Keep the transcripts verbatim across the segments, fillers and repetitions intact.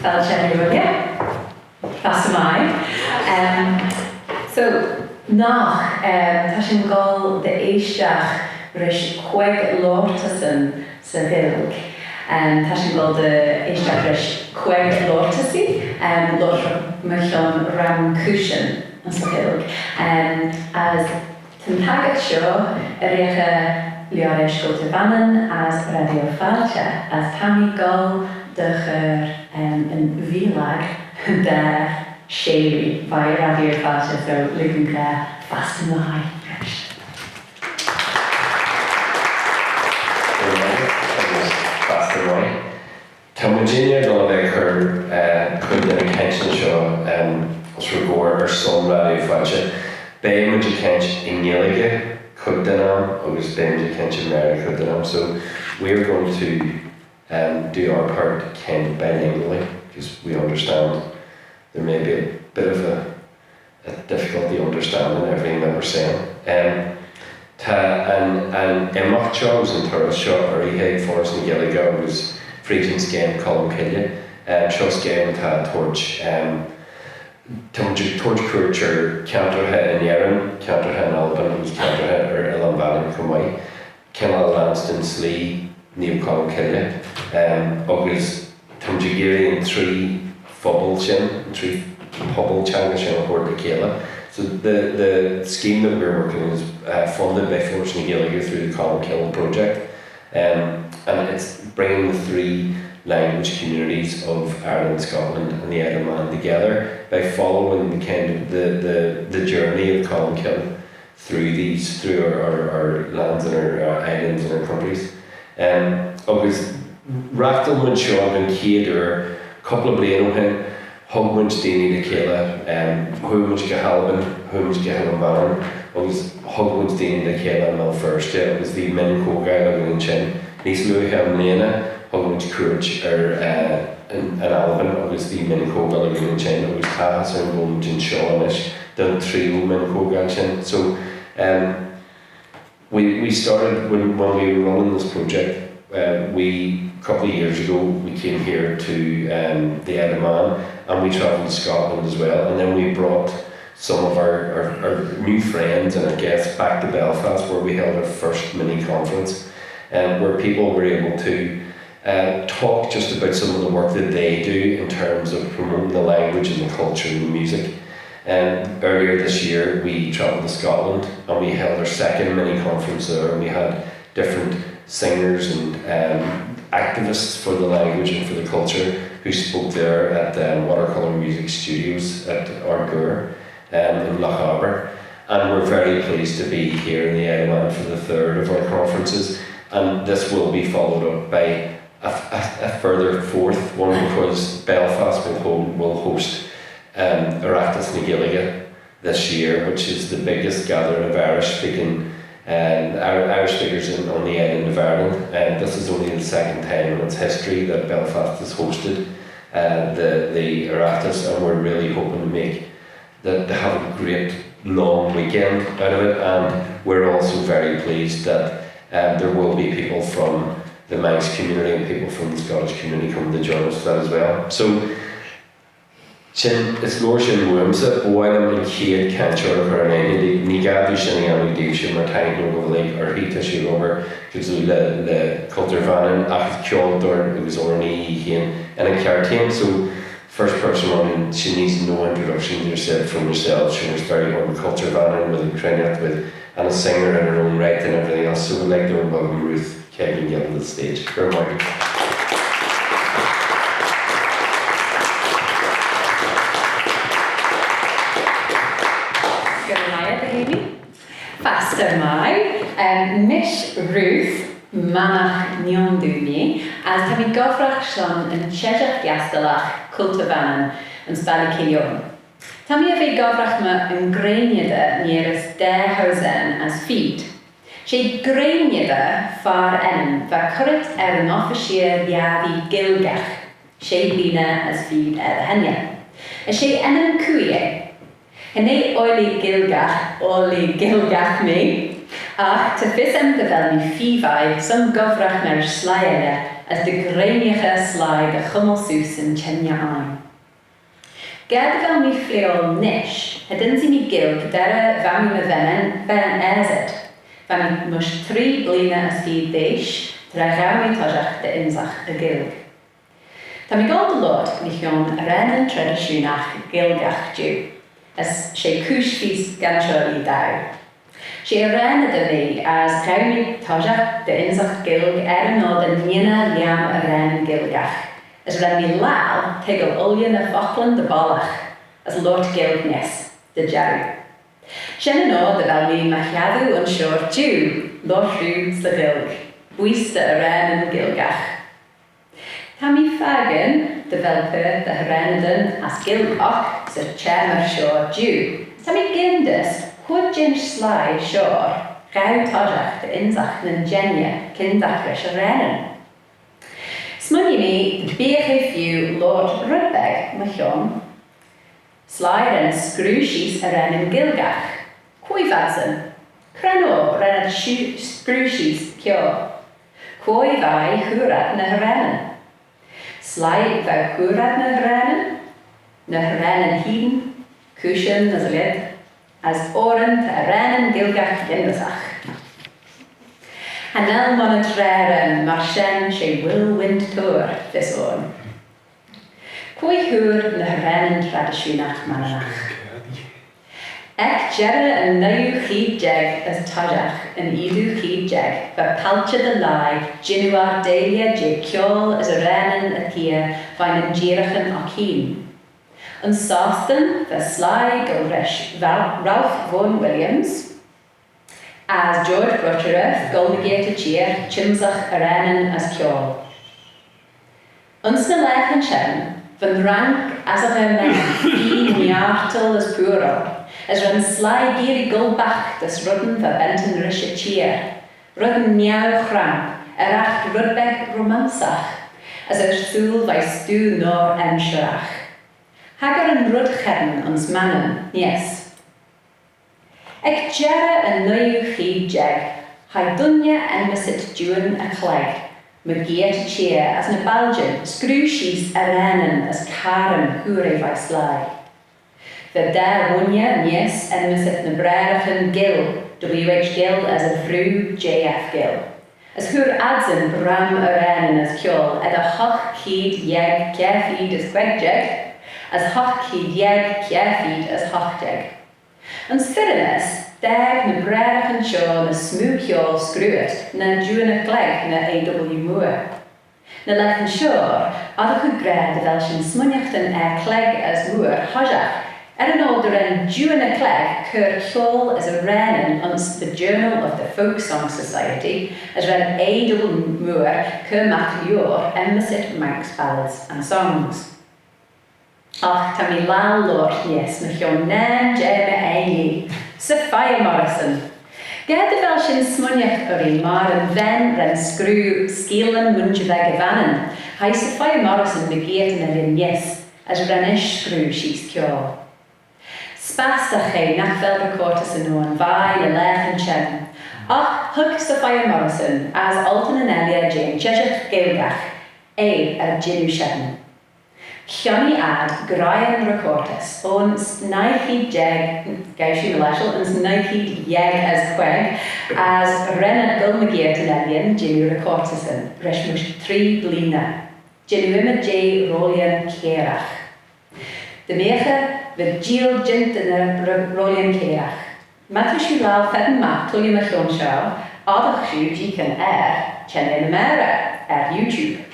Fàilte elley. Fastyr mie. Em, so, nagh, em, ta shin goll dy eaishtagh rish queig lorteyseyn 'sy Ghaelg. Em, ta shin goll dy eaishtagh rish queig lorteyse, em, loayrt mychione ram cooishyn 'sy Ghaelg. Em, as ta'n taggart shoh er reeriaghey Liorish Culture Vannin as Radio Fàilte, as ta mee goll dy chur, em, yn veelag da sheiley veih Radio Fàilte, so lurg yn ghra fastyr mie. Fastyr mie. Ta mee jannoo dy vel eh, cur ny keayrtyn shoh, em, as reddyn ayrson Radio Fàilte. Beigh mee keayrt yn Ghaeilge cur ny keayrtyn, agus beigh mee keayrt yn Gaelg cur ny keayrtyn. So we're going to, um, do our part kind of bilingually, because we understand there may be a bit of a a difficulty understanding everything that we're saying. Um, ta yn, yn imeaght shoh, as yn turrys shoh, urraghey aig Foras na Gaeilge agus freays yn skeem Colm Cille. Um, shoh skeem ta ard, um, ta muid ard cuirt er ceantraghey yn Éirinn, ceantraghey yn Albain agus ceantraghey er Ellan Vannin cho mie. Kianal Lansdowne Slee, Neil Colm Cille, um, agus ta muid ag iarraidh yn tree phobble shin, yn tree pobble teanga shin a thoirt dy cheilla. So the, the scheme that we're working on is, uh, funded by Foras na Gaeilge through the Colm Cille project. Um, and it's bringing the three language communities of Ireland, Scotland and the Isle of Man together by following the kind of the, the, the journey of Colm Cille through these, through our, our, our lands and our, our islands and our countries. Um, agus reaghtail muid seo den chiad uair, cúpla bliain ó shin, thug muid daoine le chéile, um, chuaigh muid go hAlbain, chuaigh muid go hEllan Vannin, agus thug muid daoine le chéile i mBéal Feirste, agus bhí mionchógail againn ansin. Níos luaithe i mbliana, thug muid cuairt ar, uh, an, an Albain, agus bhí mionchógail againn ansin, agus táthas ar an gcuid anseo anois den tríú mionchógail sin. So, um, we, we started when, when we were running this project, uh, we, a couple of years ago, we came here to, um, the Isle of Man, and we travelled to Scotland as well, and then we brought some of our, our, our new friends and our guests back to Belfast, where we held our first mini conference, um, where people were able to uh, talk just about some of the work that they do in terms of promoting the language and the culture and the music. Um, earlier this year, we travelled to Scotland and we held our second mini conference there, and we had different singers and, um, activists for the language and for the culture who spoke there at, um, Watercolour Music Studios at Ard Goor, um, in Lochaber. And we're very pleased to be here in the Isle of Man for the third of our conferences. And this will be followed up by a, a, a further fourth one, because Belfast will hold, will host, um, Oireachtas na Gaeilge this year, which is the biggest gathering of Irish speaking, um, Ir-, Irish speakers in, on the island of Ireland. And this is only the second time in its history that Belfast has hosted, uh, the, the Oireachtas, and we're really hoping to make that they have a great long weekend out of it, and we're also very pleased that, um, there will be people from the Manx community and people from the Scottish community coming to join us for that as well. So, sin, is leor sin bhuamsa, ba mhaith liom an chéad cainteoir a chur in aithne, ní gá dúinn sin a dhéanamh daoibhse, mar tá an-diugh, like, ar thigh, tá sí ag obair cosúil le, le Cultúr Mhanann, ach is ceoltóir agus oirnigh í féin ina cheart féin. So, first person on, she needs no introduction, you said from yourself, she was very on Cultúr Mhanann with a cruinneachd, with, and a singer in her own right and everything else. So we'd like to welcome Ruth Kegan-Gill to the stage. Go raibh maith agat. Go raibh maith agat, Amy. Fastyr mie, em, mise Ruth, Manach Neon Dooiney, as tá mé gobhrach son an Teideach Gheastaillich Cultúr Mhanann anns Baile Chill Eoin. Tá mé a bhí gobhrach mu an Grianada nearas dá thousain as feed. Sé Grianada fear ainm bha currit ar an oifisir ghearraidh Gaeilgeach sé bliana as feed air a sheinne. Is é ainm cooie é. Chan é Óigh Ghaeilgeach, Óigh Ghaeilgeach mé, ach tá fios agam gu bheil mé fíor mhaith son gobhrach mar sleagh eile as dy greineaghey sleih dy chummal seose yn çhengey ain. Ga dy vel mee fliual nish, cha dynsee mee Gaelg derrey va mee my ven, ven aarsit. Va mee mysh tree bleeaney as feed d'eash, tra ghow mee toshiaght dy ynsagh y Ghaelg. Ta mee goll dy loayrt mychione raanyn tradishoonagh Gaelgagh jiu, as she cooish feest gansoor y dou. She raanadyn mee as ghow mee toshiaght dy ynsagh Gaelg er yn oyr dy ninney lhiam y raanyn Gaelgagh, as ren mee laccal toiggal ooilley ny focklyn dy bollagh, as loayrt Gaelg neesht dy jarroo. Shen yn oyr dy vel mee my hassoo ayns shoh jiu, loayrt roo 'sy Ghaelg, booise da y raanyn Gaelgagh. Ta mee fakin dy vel paart dy haraanadyn as Gaelg oc 'sy çhamyr shoh jiu. Ta mee geamagh, quoi jeh'n sleih shoh ghow toshiaght dy ynsagh nyn çhengey kyndagh rish y raanyn. Smooinee mee dy beagh eh feeu loayrt red beg mychione sleih ren screeu sheese y raanyn Gaelgagh. Quoi v'adsyn? Cre'n oyr ren ad screeu sheese ceoil? Quoi veih hooar ad ny haraanyn? Sleih veih hooar ad ny haraanyn? Ny haraanyn hene, cooishyn as y lheid, as oren ta raanyn Gaelgagh yindyssagh. Cha nel monney traa aym, myr shen she whirlwind tour fys ayn. Quoi hooar ny haraanyn tradishoonagh Manninagh? Ec jerrey yn nuyoo cheead jeig as toshiaght yn eeadoo cheead jeig va palçhey dy leih jannoo ardeil jeh ceoil as raanyn y theay veih nyn jeeraghyn oc hene. Ayns Sostyn va sleih goll rish Ralph Vaughan Williams as George Brotherhurst goll mygeayrt y çheer çhymsagh y raanyn as ceoil. Ayns ny laghyn shen, va'n Frankee as y Ghermaanee feer niartal as pooaral, as ren sleih geearree goll back dys reddyn va bentyn rish y çheer, reddyn niau-chramp, er aght red beg romansagh, as ersooyl veih stoo noa ensheraght. Haggyr yn red cheddin ayns Mannin neesht. Ec jerrey yn nuyoo cheead jeig, hie dooinney enmyssit Juan y Chlegg mygeayrt y çheer as ny baljyn screeu sheese y raanyn as carrym hooar eh veih sleih. Va daa ghooinney neesht enmyssit ny Braaraghyn Gill, W H Gill as y vroo J F Gill, as hooar adsyn bramm y raanyn as ceoil eddyr hoght cheead jeig kiare feed as queig jeig as hoght cheead jeig kiare feed as hoght jeig. Ayns Fyrrinys, daag ny Braaraghyn shoh ny smoo ceoil screeuit na Juan y Chlegg na A W Moore. Ny laghyn shoh, oddagh oo gra dy vel shin smooinaghtyn er Clegg as Moore hoshiaght, er yn oyr dy ren Juan y Chlegg cur ceoil as y raanyn ayns The Journal of the Folk Song Society, as ren A W Moore cur magh lioar enmyssit Manx Ballads and Songs. Agh ta mee laccal loayrt neesht mychione nane jeh my ennym, Sophia Morrison. Ga dy vel shin smooinaghtyn urree myr yn ven ren screeu Skeealyn Mooinjer Veg y Vannin, hie Sophia Morrison mygeayrt yn ellan neesht, as ren ish screeu sheese ceoil. S'bastagh eh nagh vel recortys ayns Vaarle ny laghyn shen, agh hug Sophia Morrison as olteynyn elley jeh'n çheshaght Ghaelgagh eh er jannoo shen. Chionnee ad graih'n recortys ayns nuy cheead jeig, gow shiu my lashtal, ayns nuy cheead jeig as queig, as ren ad goll mygeayrt yn ellan jannoo recortyssyn rish mysh tree bleeaney, jannoo ymmyd jeh roillyn cairagh. Dy beagh eh va jeeaghyn jeant ny ro-, roillyn cairagh. My ta shiu laccal feddyn magh tooilley mychione shoh, oddagh shiu jeeaghyn er Çhenney ny Mayrey er YouTube.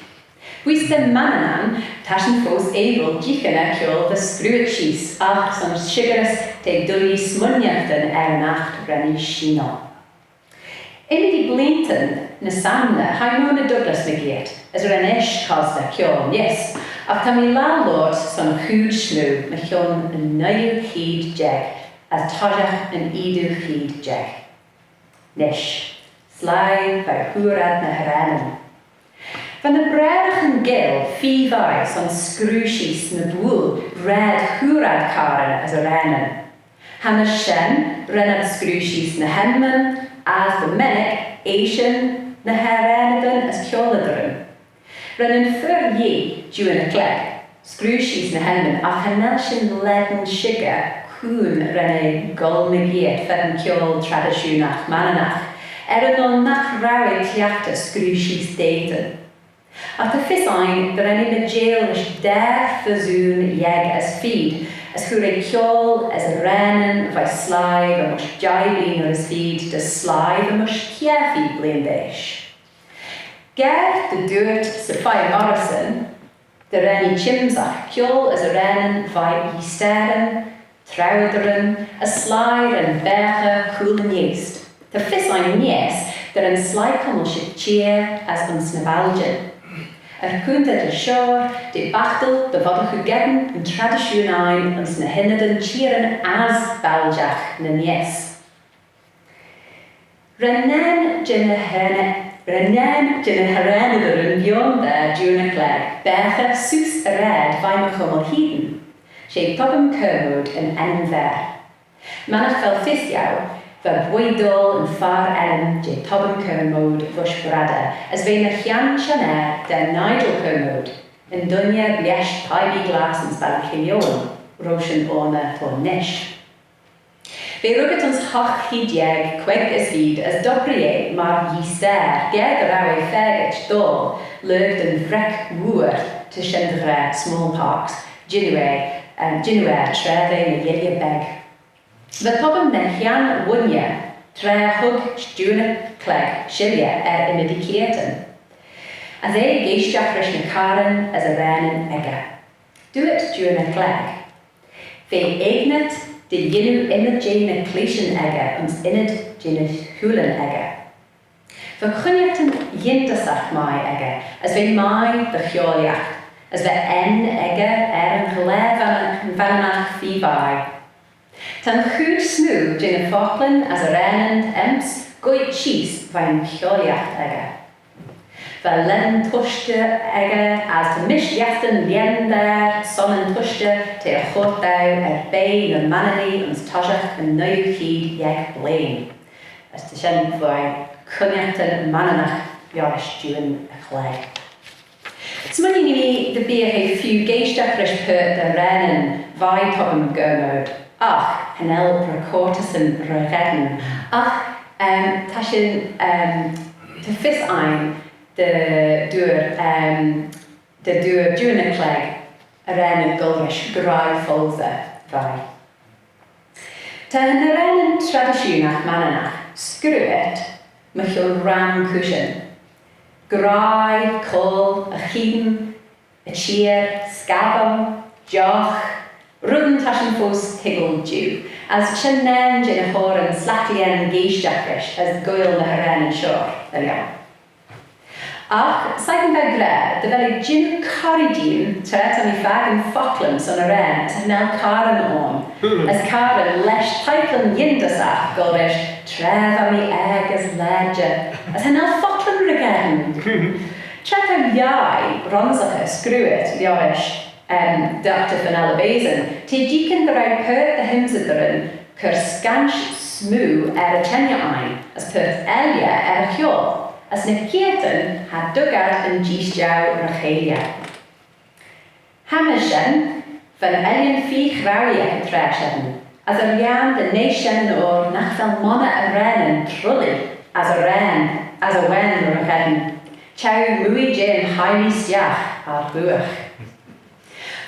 Booise da Manninagh, ta shin foast abyl jeeaghyn er ceoil va screeuit sheese, agh son shickyrys t'eh doillee smooinaghtyn er yn aght ren ee sheenal. Ymmodee bleeantyn ny s'anmey hie Mona Douglas mygeayrt, as ren ish cosney ceoil neesht, agh ta mee laccal loayrt son chooid smoo mychione yn nuy cheead jeig as toshiaght yn eeadoo cheead jeig. Nish, sleih veih hooar ad ny haraanyn. Va ny Braaraghyn Gill feer vie son screeu sheese ny buill raad hooar ad carryn as y raanyn. Cha nel shen, ren ad screeu sheese ny h-enmyn, as dy mennick eashyn ny haraanadyn as ceoladyn. Ren yn fer-lheh Juan y Chleg screeu sheese ny h-enmyn, agh cha nel shin lane shickyr cooney ren eh goll mygeayrt v'er yn kiaull tradishoonagh Manninagh, er yn oyr nagh row eh cliaghtey screeu sheese dt'eaddyn. Agh ta fys ain dy ren eh meeiteil rish daa phersoon yeig as feed, as hooar eh kiaull as arraneyn veih sleih va mysh jeih bleeaney as feed dy sleih va mysh kiare feed blein d'eash. Ga dy dooyrt Sophia Morrison dy ren eh çhymsagh kiaull as arraneyn veih eeasteyryn, trauderyn, as sleih ren baghey cooyl yn eeast. Ta fys ain neesht dy ren sleih cummal shickyr as ayns ny baljyn. Er coontey dy shoh, t'eh baghtal dy voddagh oo geddyn yn tradishoon ain ayns ny h-ynnydyn çheeryn as baljagh ny neesht. Ren nane jeh ny h-arra-, ren nane jeh ny h-arraneydyn v'ayn da Juan y Chleg baghey seose y raad veih my chummal hene. She Topham Kermode yn ennym vayr. Mannagh vel fys jeu, va boadoil yn fer-ennym jeh Topham Kermode voish bradyr, as v'eh ny chione shenn er da Nigel Kermode, yn dooinney bleaysht pibee glass ayns Ballyclinione, roish yn oaney t'ayn nish. V'eh ruggit ayns hoght cheead jeig queig as feed as d'obbree eh myr eeasteyr, ga dy row eh faagit doal lurg da'n vreck mooar ta shen dy ghra smallpox, jannoo eh, eh, jannoo eh tra v'eh ny ghuilley beg. Va Topham ny chione ghooinney tra hug Juan y Chleg shilley er ymmodee kiartan. As eh geaishtagh rish ny carryn as arraneyn echey. Dooyrt Juan y Chleg: V'eh eginit dy yannoo ynnyd jeh ny cleayshyn echey ayns ynnyd jeh ny h-uillyn echey. Va cooinaghtyn yindyssagh mie echey, as v'eh mie dy chiaullagh, as va enn echey er yn ghlare Vanninagh feer vie. Ta'n chooid smoo jeh ny focklyn as arraneyn ayms goit sheese veih'n chiaullagh echey. Va lane tushtey echey, as ta mish lhiattyn lhieendair son yn tushtey t'eh er choyrt daue er bea ny Manninee ayns toshiaght yn nuyoo cheead jeig blein. As ta shen veih cooinaghtyn Manninagh liorish Juan y Chleg. Smooinee mee dy beagh eh feeu geaishtagh rish paart dy arraneyn veih Topham Kermode, agh cha nel recortyssyn ry-gheddyn. Agh, em, ta shin, em, ta fys ain dy dooar, em, dy dooar Juan y Chleg arraneyn goll rish graih foalsey veih. Ta'n arraneyn tradishoonagh Manninagh screeuit mychione ram cushin. Graih, coayl, y cheayn, y çheer, scabbym, jough, reddyn ta shin foast toiggal jiu, as shen nane jeh ny hoyryn s'laik lhieen geaishtagh rish as goaill ny harraneyn shoh, dy lhiam. Agh, s'creeu dy vel eh jannoo corree dooin, tra ta mee fakin focklyn son arrane, as cha nel carryn ayn, as carryn lesh taitleyn yindyssagh goll rish Tra va mee aeg as lajer, as cha nel focklyn ry-gheddyn. Tra t'ou lhaih ronsaghey screeuit liorish, em, Doctor Fenella Bazin, t'eh jeeaghyn dy row paart dy hymsadyn cur scansh smoo er y çhengey ain, as paart elley er y chiaull, as ny keayrtyn cha dug ad yn jees jeu ry-cheilley. Chammah's shen, va'n ellan feer chrauee ec y traa shen, as er lhiam dy nee shen yn oyr nagh vel monney arraneyn truill as arrane, as arrane ry-gheddyn, çheu mooie jeh'n hie-mee stiagh, er buiagh.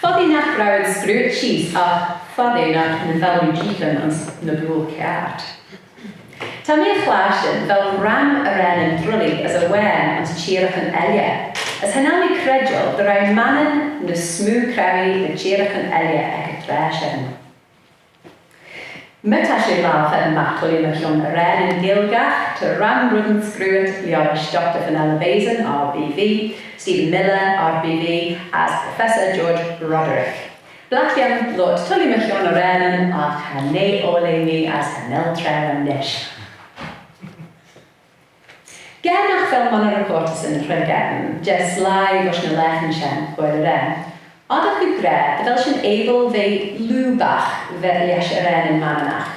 Foddee nagh row ad screeuit sheese, agh foddee nagh ny vel oo jeeaghyn ayns ny buill kiart. Ta mee er chlashtyn vel ram arraneyn truill as arrane ayns çheeraghyn elley, as cha nel mee credjal dy row Mannin ny smoo crauee na çheeraghyn elley ec y traa shen. My ta shin laccal feddyn magh tooilley mychione arraneyn Gaelgagh, ta ram reddyn screeuit liorish Doctor Fenella Bazin, R B V, Stephen Miller, R B V, as Professor George Roderick. Blein lhiam loayrt tooilley mychione arraneyn, agh cha nee ooilley mee as cha nel traa nish. Ga nagh vel monney recortyssyn ry-gheddyn jeh sleih voish ny laghyn shen, Goaill Arrane, oddagh oo gra dy vel shin abyl ve lwoobagh v'er lesh arraneyn Manninagh.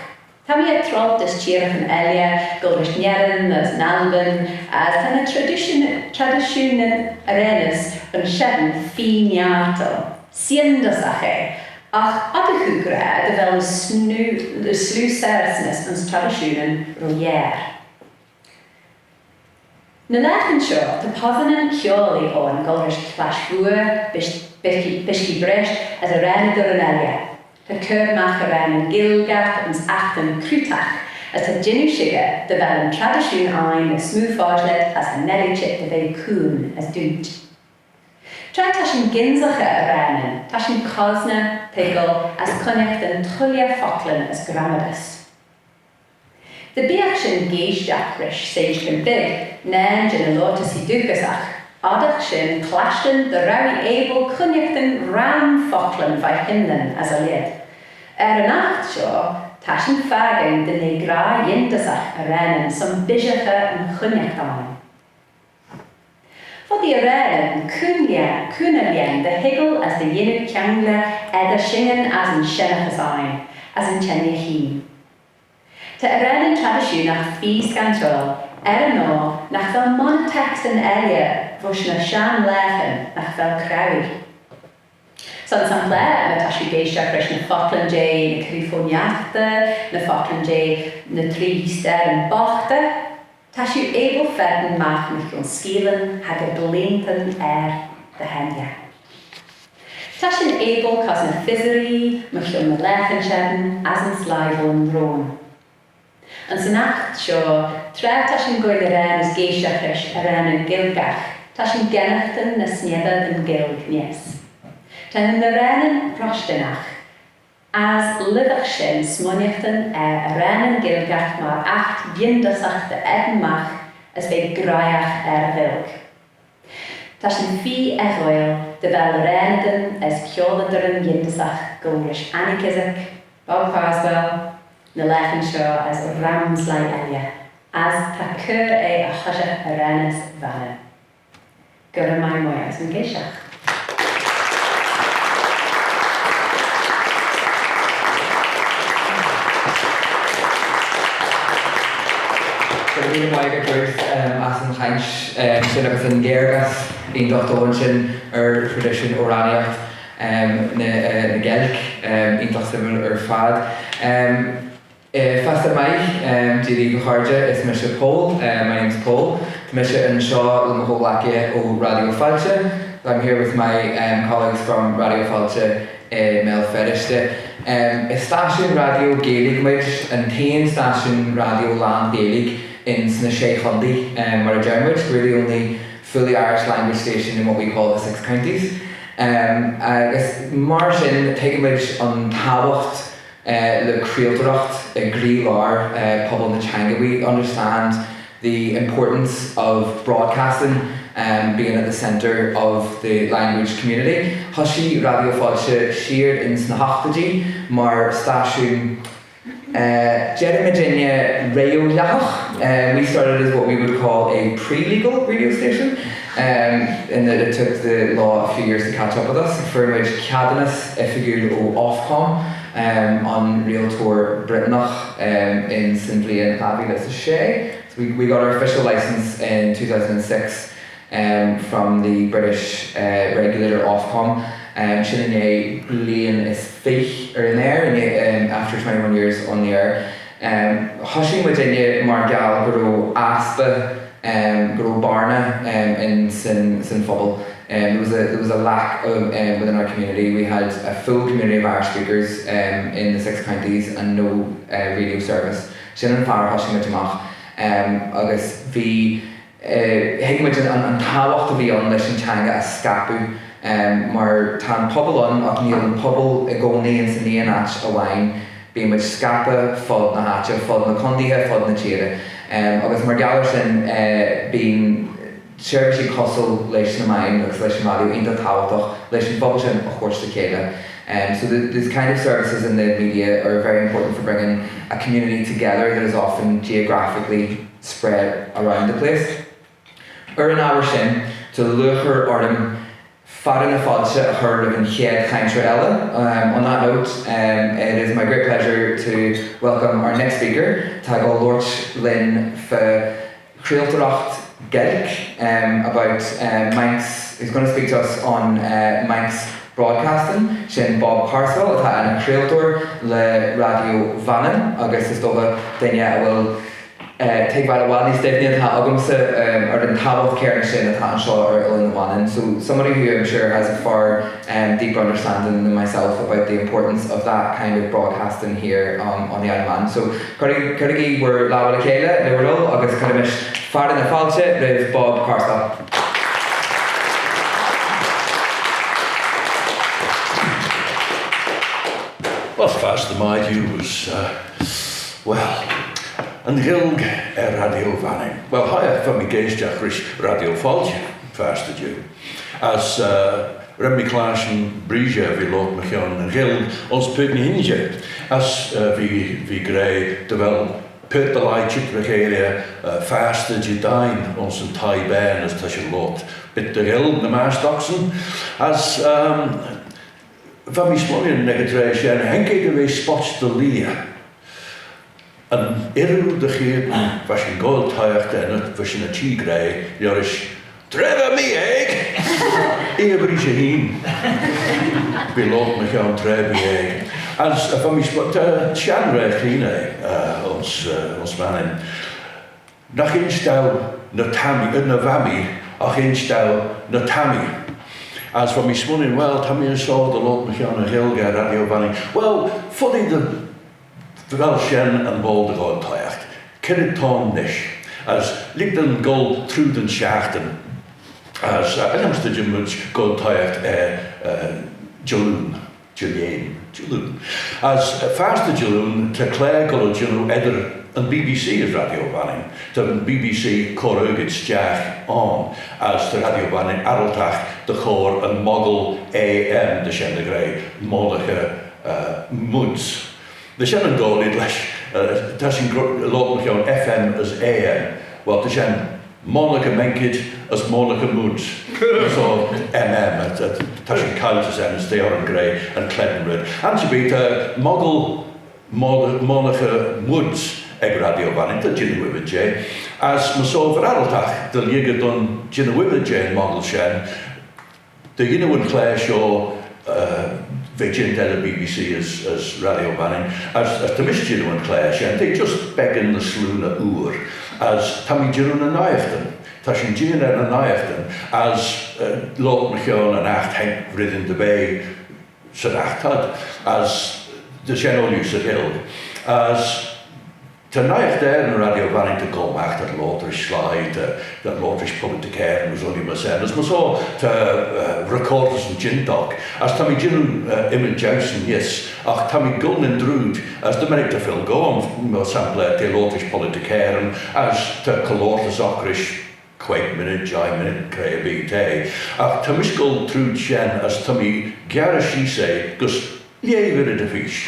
Ta mee er troailt as çheeraghyn elley, goll rish Nerin as Nalbin, as ta ny tradition, tradition arraneys ayns shen feer niartal. S'yindyssagh eh, agh oddagh oo gra dy vel ny snu-, ny sloo seyrsynys ayns tradition ro yiare. Ny laghyn shoh, ta possanyn kiaullee ayn goll rish Clash Vooar, Bish-, Bishkee, Bishkee Brisht, as arraneydyn elley. Ta cur magh arraneyn Gaelgagh ayns aghtyn croutagh, as ta jannoo shickyr dy vel yn tradition ain ny smoo foshlit as cha nel eh çheet dy ve coin as dooynt. Tra ta shin gynsaghey arraneyn, ta shin cosney, toiggal as cooinaghtyn tooilley focklyn as grammeydys. Dy beagh shin geaishtagh rish Sage Kempig, nane jeh ny loayrtys dooghyssagh, oddagh shin clashtyn dy row ee abyl cooinaghtyn ram focklyn veih hynnin as y lheid. Er yn aght shoh, ta shin fakin dy nee graih yindyssagh arraneyn son bishaghey yn cooinaght ain. Foddee arraneyn cooney lhiam, cooney lhiam dy hoiggal as dy yannoo kiangley eddyr shinyn as yn shennaghys ain, as yn çhengey hene. Ta arraneyn tradishoonagh feer scanshoil, er yn oyr nagh vel monney text elley voish ny shenn laghyn nagh vel crauee. Son sampleyr, my ta shiu geaishtagh rish ny focklyn jeh ny cree-foinnaghtyn, ny focklyn jeh ny tree eeasteyryn boghtey, ta shiu abyl feddyn magh mychione skeealyn hag eh bleeantyn er dy henney. Ta shin abyl cosney fizzeree mychione ny laghyn shen as yn sleih voym roin. Ayns yn aght shoh, tra ta shin goaill arraneys geaishtagh rish arraneyn Gaelgagh, ta shin gennaghtyn ny sniessey yn Ghaelg neesht. Ta ny arraneyn roshtynagh, as lhisagh shin smooinaghtyn er arraneyn Gaelgagh myr aght yindyssagh dy eddin magh as ve graihagh er y Ghaelg. Ta shin feer er ghoaill dy vel arraneydyn as kiaulleydyryn yindyssagh goll rish Annie Kissack, Bob Carswell, ny laghyn shoh as ram sleih elley, as ta cur eh y hoshiaght arraneys Vannin. Gura mie mayd ayns yn geaishtagh. Gura mie mayd aig Ruth, em, as yn chaint, em, sin agus yn ghairdeas iontach dhomh sin er tradition Urranaigh, em, ny, eh, ny Gaelg, em, iontach suimal er fad. Em, eh, fosta mie, em, deireadh dy chorree, is mise Pól, em, my name's Pól. Ta mise anseo le mo cho-ghlacadh o Radio Fáilte. I'm here with my, em, colleagues from Radio Fáilte eh, Béal Feirste. Em, is staisiún raidió Gaeilge muid, an t-aon staisiún raidió lán-Ghaeilge ins na Sé Chontae, em, mar a deir muid. We're the only fully Irish language station in what we call the Six Counties. Em, agus mar sin, tuigimid an tábhacht, eh, le craoltóireacht i gcroí-lár, eh, pobal na teanga. We understand the importance of broadcasting, um, being at the centre of the language community. Thosaigh Raidió Fáilte siar ins na hochtaidí mar staisiún, eh, deirimid rinne réabhlaitheach. Um, we started as what we would call a pre-legal radio station, um, in that it took the law a few years to catch up with us. Fuair muid ceadúnas oifigiúil ó Ofcom, um, an rialtóir Bhreatannach, um, ins an bhliain dhá mhíle is a sé. We, we got our official licence in two thousand and six, um, from the British, uh, regulator Ofcom. Um, sin i ndiaidh bliain is fichead ar an aer, i ndiaidh, um, after twenty-one years on the air. Um, thosaigh muid rinne mar gheall go raibh easpa, um, go raibh bearna, um, in san, san phobal. Um, there was a, there was a lack of, um, within our community. We had a full community of Irish speakers, um, in the Six Counties and no, uh, radio service. Sin an fáth a thosaigh muid amach. Um, agus bhí, eh, thuig muid an, an, an tábhacht a bhí ann leis an teanga a scaipeadh, um, mar tá an pobal ann, ach níl an pobal i gcónaí ins an aon áit amháin. Bíonn muid scaipthe fud na háite, fud na contaetha, fud na tíre. Um, agus mar gheall air sin, eh, bíonn seirbhísí cosúil leis na meáin agus leis an raidió iontach tábhachtach leis an phobal sin a thabhairt le chéile. Um, so the, these kind of services in the media are very important for bringing a community together that is often geographically spread around the place. Ar an ábhar sin, tá luachair orm Fada na failte a chur roimh an chéad chainteoir eile. Um, on that note, um, it is my great pleasure to welcome our next speaker. Tá Goll Loirt linn fa chraoltóireacht Gaelic, um, about, um, Manx. He's going to speak to us on, uh, Manx broadcasting. Sin Bob Carswell, atá ina chraoltóir le Radio Mhanann, agus is dócha duine a bhfuil, uh, tuigh bhaill a bhaill níos doimhne atá agamsa, um, ar an tábhacht céanna sin atá anseo ar Oileán Mhanann. So somebody who I'm sure has a far, um, deeper understanding than myself about the importance of that kind of broadcasting here, um, on the island. So cuirigí, cuirigí bhur lámh le chéile, le bhur dtoil, agus cuirimis fada na failte roimh Bob Carswell. Well, fosta maidin, uh, well, an Ghaeilge ar Radio Mhanann. Well, hi, bha mi ag èisteachd ris Radio Fáilte fosta an-diugh. As, uh, rinne mi clashtyn breoside, bha lucht mo chionn, an Ghaeilge ayns Purt ny h-Inshey. As, uh, bha, bha iad ag rá dy vel purt dy leih çheet ry-gheil, uh, fosta Judeen ayns yn thie bane, as ta shin loayrt bit dy Ghaelg ny mast'ocsyn. As, um, bha mi smooinaghtyn ec y traa shen, haink eh dy ve spoit dy leah. Yn irroo dy cheayrtyn, va shin goaill toshiaght er ny, va shin er çhee gra, liorish, "Tra va mee aeg!" Ee, bee shin. Bee lucht mo chionn tra va mee aeg. As, uh, va mi sp-, ta shenn raa creeney, uh, ayns, uh, ayns Mannin. Nagh insh dou ny ta mee, eh, ny va mee, agh insh dou ny ta mee. As va mi smooinaghtyn, well, ta mee ayns shoh dy lucht mo chionn y Ghaelg er Radio Mannin. Well, foddee dy vel shen yn boayl dy goaill toshiaght. Kiart t'ayn nish. As lhig dooin goll trooid yn shiaghtin. As, uh, lhiam's dy jean muitt goaill toshiaght er, uh, Jalloo. Jalloo, Jalloo. As, uh, fosta Jalloo, ta claare goll y jeeaghyn eddyr yn B B C as Radio Mannin. Ta yn B B C cur argid stiagh ayn, as ta Radio Mannin arryltagh dy chur yn moggal A M, ta shen dy ghra, Monarcha, uh, Moods. Ta shen yn doillee lesh, uh, ta shin gro-, lught mychione F M as A M. Well, ta shen Monarcha Menkid as Monarcha Moods. So M M, ta, ta, ta shin caillt as M as t'eh orrin gra yn clane red. Ansherbee ta moggal Mon-, Monarcha Moods ec Radio Mannin, ta jannoo ymmyd jeh. As my shoh v'ad arryltagh dy lhiggey dooin jannoo ymmyd jeh'n moggal shen, dy yannoo yn claare shoh, uh, v'eh jeant eddyr B B C as, as Radio Mannin, as, as ta mish jannoo yn claare shen, t'eh just beggan ny sloo na oor, as ta mee jannoo ny naiaghtyn, ta shin jeant er ny naiaghtyn, as, uh, lught mychione yn aght haink reddyn dy bea, 'syn aght t'ad, as ta shen ooilley 'sy Ghaelg. As ta naight er ny Radio Mannin ta goll magh, ta loayrt rish sleih, ta, ta loayrt rish politickeyryn as ooilley myr shen. As my shoh ta, uh, recortys yn jeant oc. As ta mee jannoo, uh, ymmyd jeu 'syn neesht, agh ta mee goll nyn trooid, as dy mennick ta fo goll, myr sampleyr, ta loayrt rish politickeyryn, as ta culloortys oc rish queig minnid, jeih minnid, cre erbee t'eh. Agh ta mish goll trooid shen as ta mee gearey sheese eh gys lieh minnid y pheesh.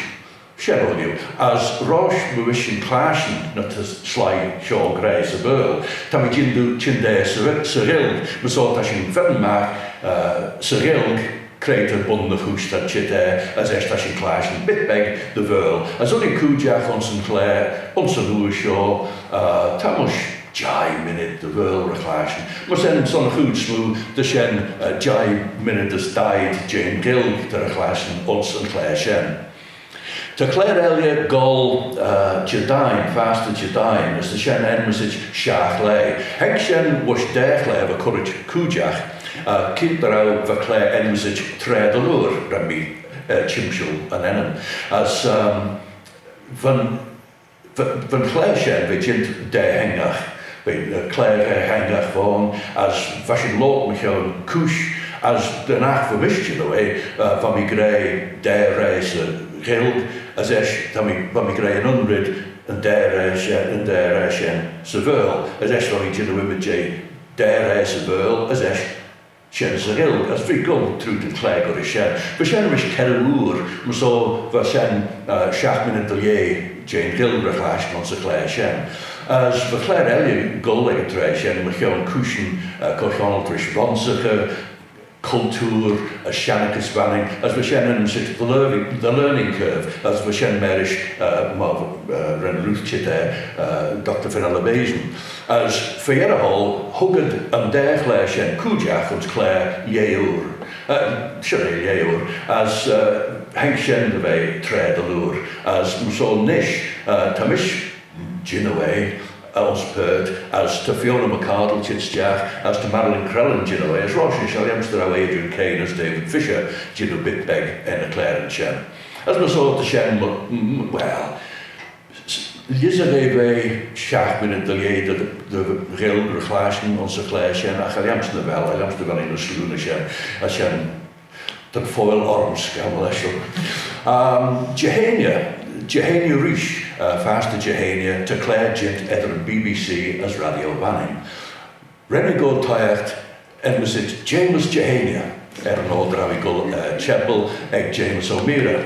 Shen ooilley, as roish my vees shin clashtyn ny ta sleih shoh gra 'sy Vaarle, ta mee jannoo çhyndaa 'sy, 'sy Ghaelg, my shoh ta shin feddyn magh, uh, 'sy Ghaelg, cre ta bun ny chooish t'ad çheet er, as eisht ta shin clashtyn bit beg dy Vaarle. As ooilley cooidjagh ayns yn claare, ayns yn oor shoh, uh, ta mysh jeih minnid dy Vaarle ry-chlashtyn. Myr shen son y chooid smoo, ta shen, uh, jeih minnid as daeed jeh'n Ghaelg ta ry-chlashtyn ayns yn claare shen. Ta claare elley goll, uh, Judeen, fosta Judeen, as ta shen enmyssit Shaghlaa. Haink shen voish daa chlare va currit cooidjagh, uh, keayrt dy row va claare enmyssit Traa dy Liooar, ren mee, uh, çhymshal yn ennym. As, um, va'n, va, va'n claare shen, v'eh jeant daa henagh, v'eh, uh, claare daa henagh v'ayn, as va shin loayrt mychione cooish, as dyn aght va mish jannoo eh, uh, va mee gra daa raa 'sy Ghaelg, as eisht, ta mee, va mee gra yn un red, yn daa raa shen, yn daa raa shen 'sy Vaarle, as eisht va mee jannoo ymmyd jeh daa raa 'sy Vaarle, as eisht shen 'sy Ghaelg, as v'eh goll trooid yn claare goll rish shen. Va shen rish kerroo oor, my shoh va shen, uh, shiaght minnid dy lieh jeh'n Ghaelg ry-chlashtyn ayns y claare shen. As va claare elley goll ec y traa shen, mychione cooishyn, uh, cur-chionnalt rish ronsaghey, cultoor as shennaghys Vannin, as va shen enmyssit The Learning, The Learning Curve, as va shen marish, uh, myr, uh, ren Ruth çheet er, uh, Doctor Fenella Basin. As fy-yerrey hoal, hug ad yn daa chlare shen cooidjagh ayns clare lieh oor. Uh, sorry, lieh oor. As, uh, haink shen dy ve traa dy liooar. As myr shoh nish, uh, ta mish jannoo eh, ayns Perth, as ta Fiona McArdle çheet stiagh, as ta Marilyn Crellin jannoo eh, as roish nish, cha lhiam's dy row Adrian Caine as David Fisher jannoo bit beg er ny claren shen. As myr shoh ta shen, m-, m-, well, s-, s-, lhisagh eh ve shiaght minnid dy lieh dy, dy, dy Ghaelg ry-chlashtyn ayns y clare shen, agh cha lhiam's nagh vel, cha lhiam's nagh vel eh ny sleeaney shen, as shen Ta'n foill orrym, s'commal eshyn. Um, Jeheiney, Jeheiney reesht, uh, fastyr Jeheiney, ta clare jeant eddyr yn B B C as Radio Vannin. Ren eh goaill toshiaght enmyssit Jamus Jeheiney, er yn oyr dy row eh goll, uh, çhebbil ec Jamus O'Meara.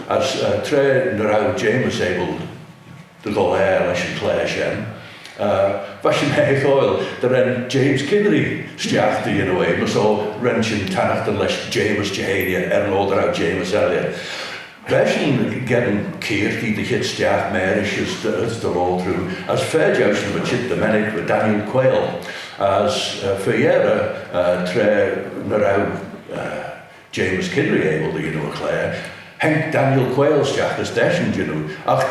As, uh, tra ny row Jamus abyl dy gholl er lesh yn clare shen, uh, va shin er ghoaill dy ren James Kinnery stiagh dy yannoo eh, myr shoh ren shin tannaghtyn lesh Jamus Jeheiney er yn oyr dy row Jamus elley. Va shin geddyn keayrtee dy çheet stiagh marish as dy, as dy loayrt roo, as fer jeu shen va çheet dy mennick va Daniel Quayle, as, uh, fy-yerrey, uh, tra ny row, uh, Jamus Kinnery abyl dy yannoo y clare, haink Daniel Quayle stiagh as deshyn jannoo, agh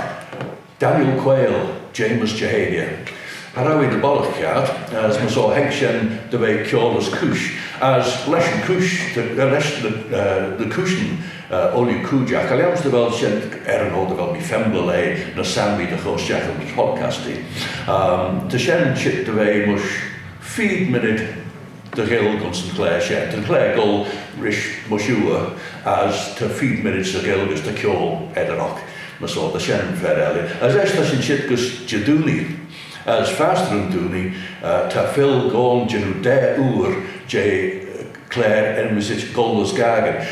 Daniel Quayle, Jamus Jeheiney. Cha row eh dy bollagh kiart, as myr shoh haink shen dy ve kiaull as cooish, as lesh yn cooish, dy, dy, lesh ny, uh, ny cooishyn, uh, ooilley cooidjagh, cha lhiam's dy vel shen er yn oyr dy vel mee feme laa ny s'anmey dy chur stiagh ayns podcastee. Um, ta shen çheet dy ve mysh feed minnid dy Ghaelg ayns yn clare shen. Ta'n clare goll rish mysh oor, as ta feed minnid 'sy Ghaelg as ta kiaull eddyr oc. Myr shoh, ta shen fer elley. As eisht ta shin çheet gys Jedoonee. As fastyr yn Doonee, uh, ta Phil goll jannoo daa oor jeh, uh, clare enmyssit Goll as Gaccan.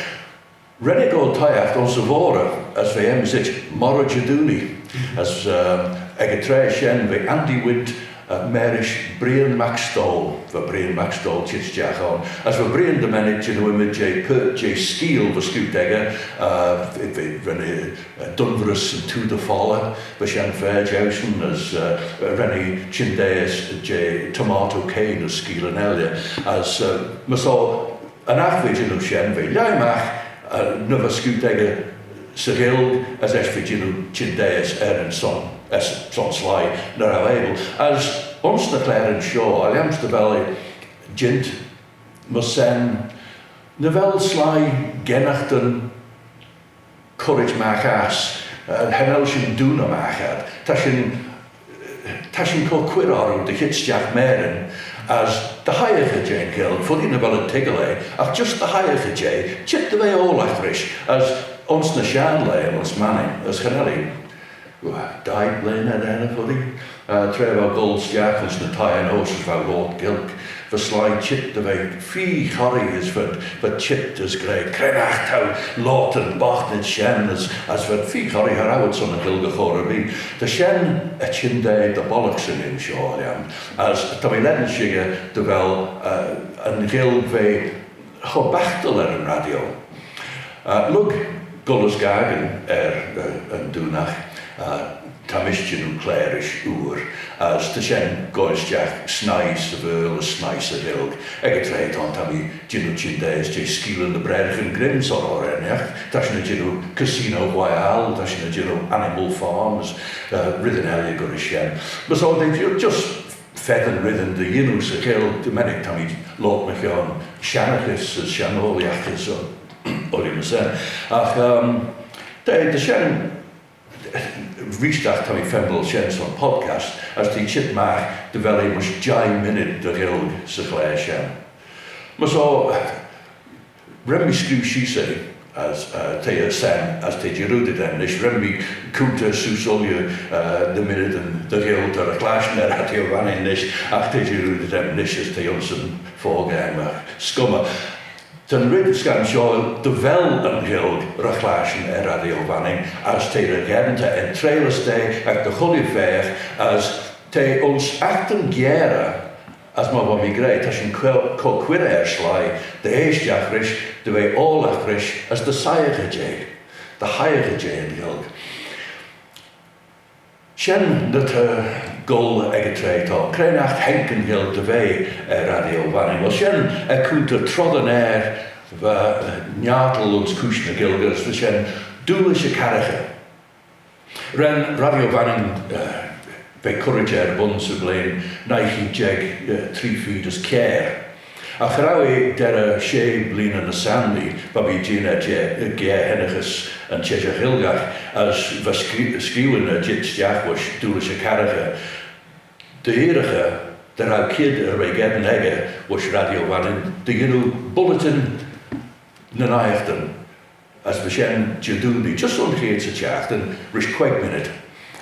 Ren eh goaill toshiaght ayns y voghrey, as v'eh enmyssit Moghrey Jedoonee. As, um, ec y traa shen va Andy Wint, uh, marish Brian Mac Stoll, va Brian Mac Stoll çheet stiagh ayn. As va Brian dy mennick jannoo ymmyd jeh, jeh skeeal va scooyrt echey, uh, va, va, ren eh, uh, dunverys yn Tour de Fola, va shen fer jeu shen, as, uh, ren eh çhyndaa jeh Tomato Cane as skeealyn elley. As, uh, myr shoh, yn aght v'eh jannoo shen, v'eh lhaih magh, uh, ny va scooyrt echey 'sy Ghaelg, as eisht v'eh jannoo çhyndaa er yn son, as son sleih ny row abyl. As ayns ny claren shoh, cha lhiam's dy vel eh jeant myr shen, nagh vel sleih gennaghtyn currit magh ass, eh, cha nel shin dooney magh ad. Ta shin, ta shin cur cuirr orroo dy çheet stiagh marin, as dy hoiaghey jeh'n Ghaelg, foddee nagh vel ad toiggal eh, agh just dy hoiaghey jeh, çheet dy ve oallagh rish, as ayns ny shenn laghyn ayns Mannin, as cha nel eh, daeed blein er enney foddee, eh, tra v'ou goll stiagh ayns ny thieyn-oast as v'ou loayrt Gaelg, va sleih çheet dy ve feer chorree as v'ad, v'ad çheet as gra, "Cre'n aght t'ou loayrt yn boghtynid shen?" as, as v'ad feer chorree, cha row ad son y Ghaelg er chor erbee. Ta shen er çhyndaa dy bollagh 'syn linn shoh, Leanne, as ta mee lane shickyr dy vel, eh, yn Ghaelg ve cho baghtal er yn radio. Eh, lurg Goll as Gaccan er, eh, yn Doonagh, eh, ta mish jannoo clarish oor, as ta shen goaill stiagh snieh 'sy Vaarle as snieh 'sy Ghaelg. Ec y traa t'ayn ta mee jannoo çhyndaa jeh skeealyn dy Braaraghyn Grimm son er ennaghit. Ta shin jannoo Casino Royale, ta shin jannoo Animal Farm, as, eh, reddyn elley goll rish shen. Myr shoh, they're ju-, just feddyn reddyn dy yannoo 'sy Ghaelg. Dy mennick ta mee loayrt mychione shennaghys as shenn ooilley as, ooilley myr shen. Agh, um, ta, ta shen, reesht ta mee feme dy vel shen son podcast, as t'eh çheet magh dy vel eh mysh jeih minnid dy Ghaelg 'sy clare shen. Myr shoh, ren mee screeu sheese eh, as, eh, t'eh er shen, as t'eh jarroodit aym nish. Ren mee coontey seose ooilley, eh, ny minnidyn dy Ghaelg t'er y chlashtyn er Radio Vannin nish, agh t'eh jarroodit aym nish as t'eh ayns yn phoagey aym, agh s'cummey. Ta'n red scanshoil dy vel yn Ghaelg ry-chlashtyn er Radio Vannin, as t'eh ry-gheddyn, ta entrailys da, agh dy chooilley pheccah, as t'eh ayns accan giarey, As myr va mee gra, ta shin co-, co-, quiarey er sleih dy eaishtagh rish, dy ve oallagh rish, as dy soiaghey jeh, dy hoiaghey jeh yn Ghaelg. Shen ny ta goll ec y traa t'ayn. Cre'n aght haink yn Ghaelg dy ve er Radio Vannin? Well, shen er coontey trooid yn ayr va niartal ayns Cooish ny Gaelgey, as va shen Doolish y Karagher. Ren Radio Vannin, eh, ve currit er bun 'sy vlein nuy cheead jeig, eh, tree feed as kiare. Agh cha row eh derrey shey bleeaney ny s'anmey, va mee jeeaghyn er jea-, eh, giare hennaghys yn Çheshaght Ghailckagh, as va scre-, screeuyn er jeet stiagh voish Doolish y Karagher. Dy eiraghey, dy row kied er ve geddyn echey voish Radio Vannin dy yannoo bulletin ny naightin. As va shen Jedoonee, just son cheayrt 'sy çhiaghtin, rish queig minnid.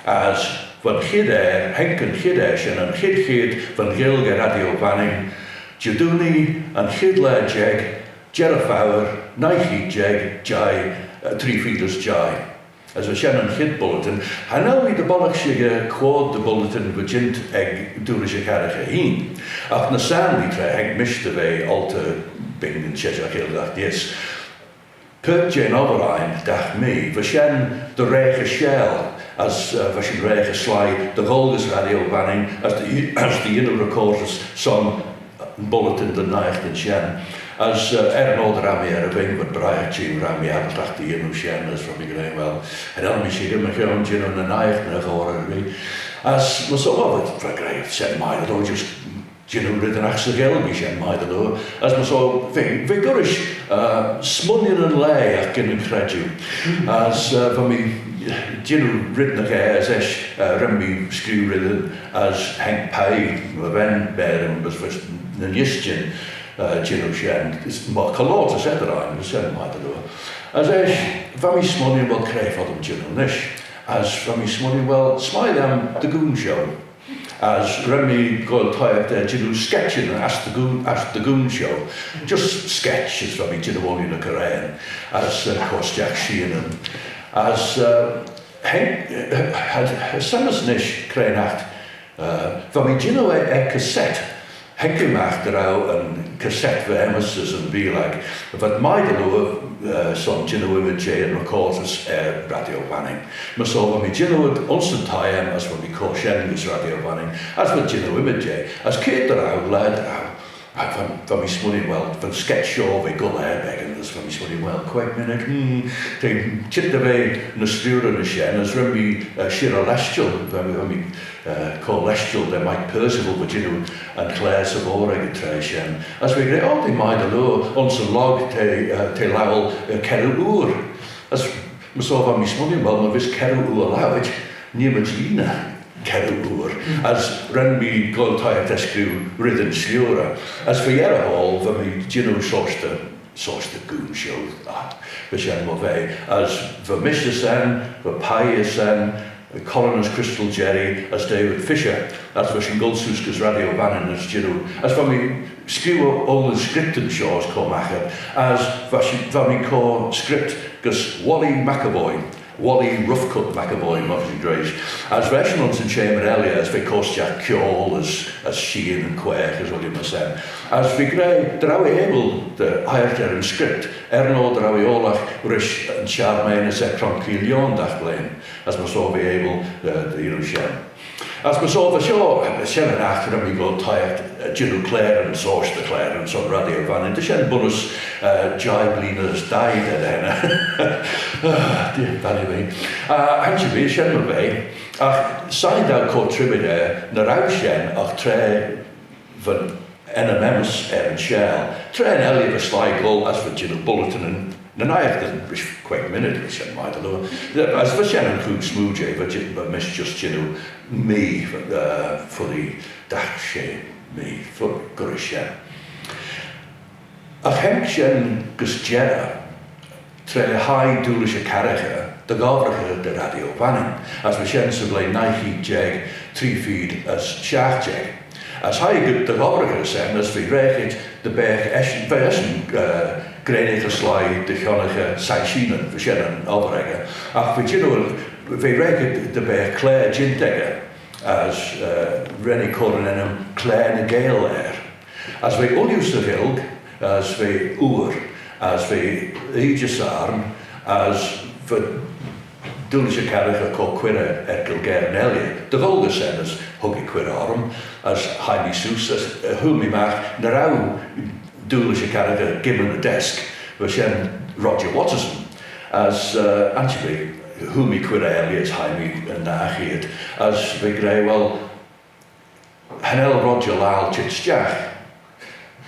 As va'n chied ayr, haink yn chied ayr shen, yn chied cheayrt va'n Ghaelg er Radio Vannin, Jedoonee, yn chied laa jeig, Jerrey Fouyir, nuy cheead jeig, jeih, eh, tree feed as jeih. As va shen yn chied bulletin. Cha nel mee dy bollagh shickyr quoid dy bulletin va jeant ec Doolish y Karagher hene. Agh ny s'anmey, tra haink mish dy ve oltey, b'in yn Çheshaght Ghailckagh neesht, paart jeh'n obbyr ain, dagh mee, va shen dy reaghey share, as, eh, va shin reaghey sleih dy gholl gys Radio Vannin, as dy, as dy yannoo recortys son bulletin dy naightin shen. As, eh, er yn oyr dy row mee er y Ving, v'ad briaght jeh'n row mee arryltagh dy yannoo shen, as va mee gra, well, cha nel mee shickyr mychione jannoo ny naightin er chor er bee. As myr shoh, well, va, va gra, shen mie dy liooar, just jannoo reddyn aght 'sy Ghaelg, shen mie dy liooar. As myr shoh, v'eh, v'eh gollrish, eh, smooinaghtyn laghyn ec yn chredjue. As, eh, va mee jannoo reddyn ec, as eisht, eh, ren mee screeu reddyn, as haink peiy, my ven marin, as va ny yinshyn, eh, jannoo shen, as myr cur loayrt as edyr ain, as shen mie dy liooar. As eisht, va mee smooinaghtyn, well, cre foddym jannoo nish? As va mee smooinaghtyn, well, s'mie lhiam dy goon shoh. As ren mee goaill toshiaght er jannoo sketchyn ass dy goon, ass dy goon shoh. Just sketch, as va mee jannoo ooilley ny coraghyn, as, eh, cur stiagh sheeanyn. As, eh, haink, eh, eh, eh, s'aym's nish cre'n aght, eh, va mee jannoo eh, eh, cassette. Haink oo magh dy row yn cassette va enmyssit ass yn Beeal Eage, v'ad mie dy liooar, eh, son jannoo ymmyd jeh yn recortys er Radio Vannin. Myr shoh va mee jannoo ad ayns yn thie aym, as va mee cur shen gys Radio Vannin, as v'ad jannoo ymmyd jeh, as kiart dy row, laa dy row, va, va mee smooinaghtyn, well, va'n sketch shoh, v'eh goll er beggan, as va mee smooinaghtyn, well, queig minnid, hmm, t'eh çheet dy ve ny s'lhiurey na shen, as ren mee, eh, shirrey lhiastyl, va mee, va mee eh, cur lhiastyl da Mike Percival va jannoo yn chlare 'sy voghrey ec y traa shen. As v'eh gra, oh, t'eh mie dy liooar, ayns yn log t'eh, eh, t'eh laccal, eh, kerroo oor. As myr shoh va mee smooinaghtyn, well, my vees kerroo oor lowit, nee mayd jeeaghyn eh kerroo oor. As ren mee goaill toshiaght er screeu reddyn s'lhiurey. As fy-yerrey hoal va mee jannoo sorçh dy sorçh dy goon shoh, ah, va shen my vea. As va mish ayns shen, va pie ayns shen, Colin as Crystal Jerry, as David Fisher, as va shin goll seose gys Radio Vannin as jannoo. As va mee screeu ooilley scriptyn shoh as cur magh ad, as va shin, va mee cur script gys Wally McAvoy. Wally Roughcut McAvoy, myr shin greaysh. As va eshyn ayns yn çhamyr elley, as v'eh cur stiagh kiaull as, as sheean yn quaagh as ooilley myr shen. As v'eh gra, dy row eh abyl dy eiyrt er yn script, er yn oyr dy row eh oallagh rish yn Çhiarmane as er Cronk Keeill Eoin dagh vlein. As myr shoh v'eh abyl, eh, dy yannoo shen. As myr shoh, va shoh, shen yn aght ren mee goaill toshiaght, eh, jannoo claren, sorçh dy chlareyn son Radio Vannin. Ta shen bunnys, eh, jeih bleeaney as daeed er dty henney. Ah, dear, Vannin mee. Ah, ansherbee, shen my vea. Agh shegin dou cur trimmid er, ny row shen, agh tra va'n ennym aym's er yn çhiarn. Tra yn elley va sleih goll as va jannoo bulletin ny naightin rish queig minnid, rish shen mie dy liooar. As va shen yn chooid smoo jeh, va ji-, va mish just jannoo mee, eh, foddee dagh shey mee, fo-, gollrish shen. Agh haink shen gys jerrey, tra hie Doolish y Karagher dy ghollriaghey dy Radio Vannin, as va shen 'sy vlein nuy cheead jeig, tree feed as shiaght jeig. As hie eh dy ghollriaghey shen, as v'eh reaghit dy beagh eshyn, va eshyn, eh, greinnaghey sleih dy chionnaghey soie sheeanyn, va shen yn obbyr echey. Agh va jannoo, v'eh reaghit dy beagh claare jeant echey. as, eh, ren eh cur yn ennym Claare ny Gael er. As v'eh ooilley 'sy Ghaelg, as v'eh oor, as v'eh oidjys ayrn, as va Doolish y Karagher cur cuirrey er Gaelgeyryn elley. Dy gholl gys shen as hug eh cuirrey orrym, as hie mee seose, as, eh, hooar mee magh, nagh row Doolish y Karagher gimman y desk, va shen Roger Watterson. As, eh, aghterbee, hooar mee cuirrey elley as hie mee yn nah cheayrt, as v'eh gra, well, cha nel Roger laccal çheet stiagh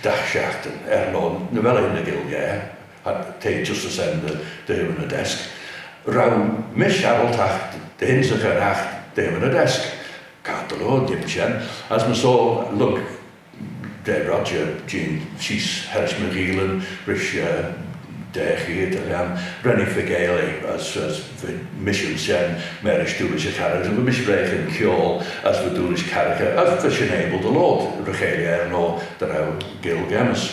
dagh shiaghtin, er yn oyr, nagh vel eh ny Gaelgey, cha, t'eh just ayns shen dy, dy himman y desk. Row mish arryltagh dy ynsaghey yn aght dy himman y desk? Kiart dy liooar, neeym shen. As my shoh lurg da Roger jean sheese harrish my gheillyn rish, eh, daa cheead er lhiam. Ren eh faagail eh as, as va mish ayns shen marish Doolish y Karagher, as va mish reaghyn kiaull as va Doolish Karagher, as va shin abyl dy loayrt ry-cheilley er yn oyr dy row Gaelg aym's.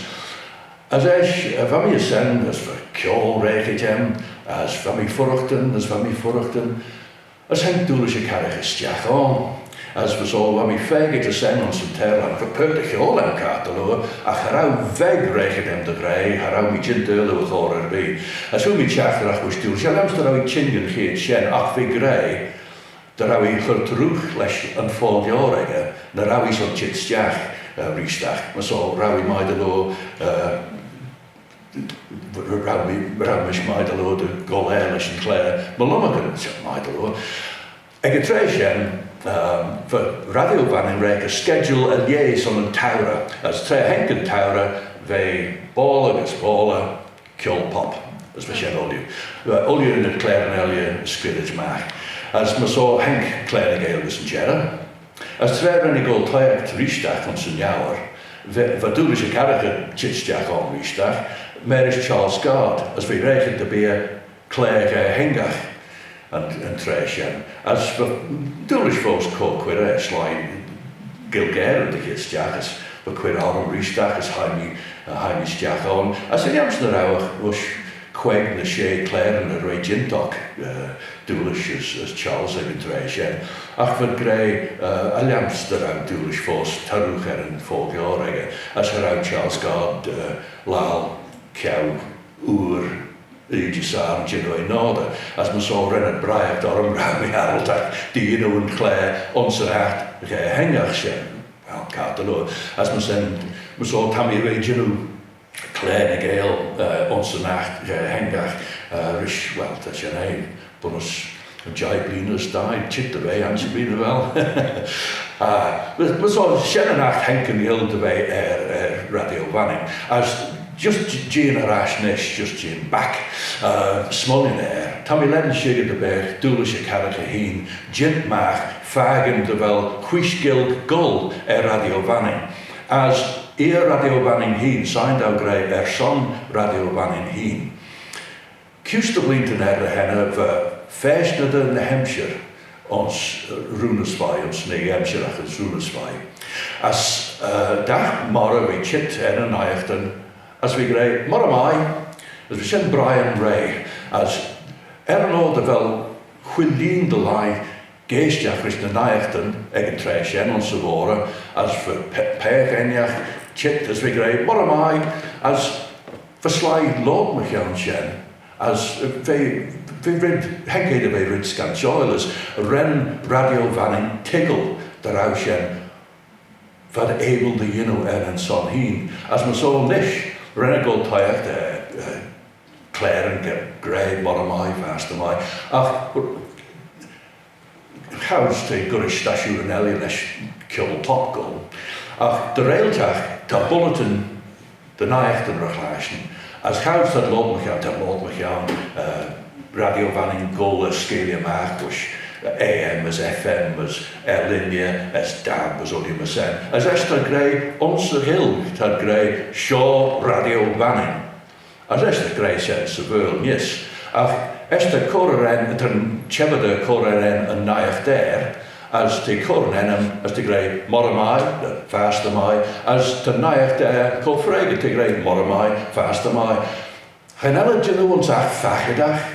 As eisht, eh, va mee ayns shen as va kiaull reaghey jem, as va mee fuirraghtyn, as va mee fuirraghtyn. As haink Doolish y Karagher stiagh ayn. As my shoh, va mee faagit ayns shen ayns yn Taarlaghyn, va paart dy chiaull aym, kiart dy liooar, agh cha row veg reaghey aym dy ghra, cha row mee jeant aarloo y chor erbee. As hooar mee çhaghteragh voish Doolish, cha lhiam's dy row eh çhing yn cheayrt shen, agh v'eh gra dy row eh cur truagh lesh yn folklore echey, nagh row eh son çheet stiagh, eh, reesht, agh my shoh row eh mie dy liooar, eh, row mee, row mish mie dy liooar dy gholl er lesh yn claare my lomarcan, mie dy liooar. Ec y traa shen, ehm, va Radio Vannin reaghey schedule er lheh son yn tourey, as tra haink yn tourey, v'eh boalley gys boalley kiaull pop, as va shen ooilley. Va ooilley ny claaryn elley scrimmage magh. As my shoh haink Claare ny Gael gys yn jerrey. As tra ren eh goll toshiaght reesht, agh ayns yn Neuyr, va, va Doolish y Karagher çheet stiagh ayn reesht, agh marish Charles Gard, as v'eh reaghey dy beear Claare Ghaa Hengaght yn, yn traa shen. As va Doolish foast cur cuirrey er sleih Gaelgeyryn dy çheet stiagh, as va cuirrey orrym reesht, agh as hie mee, hie mee stiagh ayn. As er lhiam's ny row eh voish queig ny shey claaryn er ve jeant oc, eh, Doolish as, as Charles ec yn traa shen. Agh v'ad gra, eh, er lhiam's dy row Doolish foast tarroogh er yn folklore echey, as cha row Charles Gard, eh, laccal ceau oor oidjys ayrn jannoo eh noadyr. As my shoh ren ad briaght orrym row mee arryltagh dy yannoo yn claare ayns yn aght Ghaa Hengaght shen. Well, kiart dy liooar. As my shen, my shoh ta mee er ve jannoo Claare ny Gael, eh, ayns yn aght Ghaa Hengaght, eh, rish, well, ta shen eh, bunnys jeih bleeaney as daeed, çheet dy ve, aghterbee, nagh vel. Ah, my, my shoh shen yn aght haink yn Ghaelg dy ve er, er Radio Vannin. As just jeean er ash nish, just jeean back, eh, smooinaghtyn er, ta mee lane shickyr dy beagh Doolish y Karagher hene jeant magh fakin dy vel Queesh Gaelg goll er Radio Vannin. As er Radio Vannin hene, shegin dou gra, er son Radio Vannin hene. Kuse dy vleeantyn er dy henney va Faashnagh ny Hampshire ayns, eh, Rooinys Vie, ayns Neu Hampshire, agh ayns Rooinys Vie. As, eh, dagh moghrey v'eh çheet er ny naiaghtyn, as v'eh gra, "Moghrey mie," as va shen Brian Ray, as er yn oyr dy vel whilleen dy leih geaishtagh rish ny naiaghtyn ec yn traa shen ayns y voghrey, as va pa-, peiagh ennagh çheet, as v'eh gra, "Moghrey mie," as va sleih loayrt mychione shen, as, eh, v'eh, v'eh red, haink eh dy ve red scanshoil, as ren Radio Vannin toiggal dy row shen v'ad abyl dy yannoo er yn son hene. As my shoh nish, ren eh goll toshiaght, eh, eh, claaryn gra, "Moghrey mie, fastyr mie." Agh choud's t'eh gollrish stashoonyn elley lesh kiaull pop goll. Agh dy reiltagh ta bulletin dy naiaghtyn ry-chlashtyn. As choud's t'ad loayrt mychione, t'ad loayrt mychione, eh, Radio Vannin goll er skeayley magh, voish A M as F M as er-lhinney as dab as ooilley myr shen. As eisht t'ad gra, ayns y Ghaelg, t'ad gra, "Shoh Radio Vannin." As eisht t'ad gra shen 'sy Vaarle neesht. Agh eisht t'ad cur er ayn, ta'n çhebbyr cur er ayn yn naight er, as t'eh cur yn ennym, as t'eh gra, "Moghrey mie," fastyr mie, as ta'n naight er cur freagit, t'eh gra, "Moghrey mie, fastyr mie." Cha nel eh jannoo ayns aght faghdagh.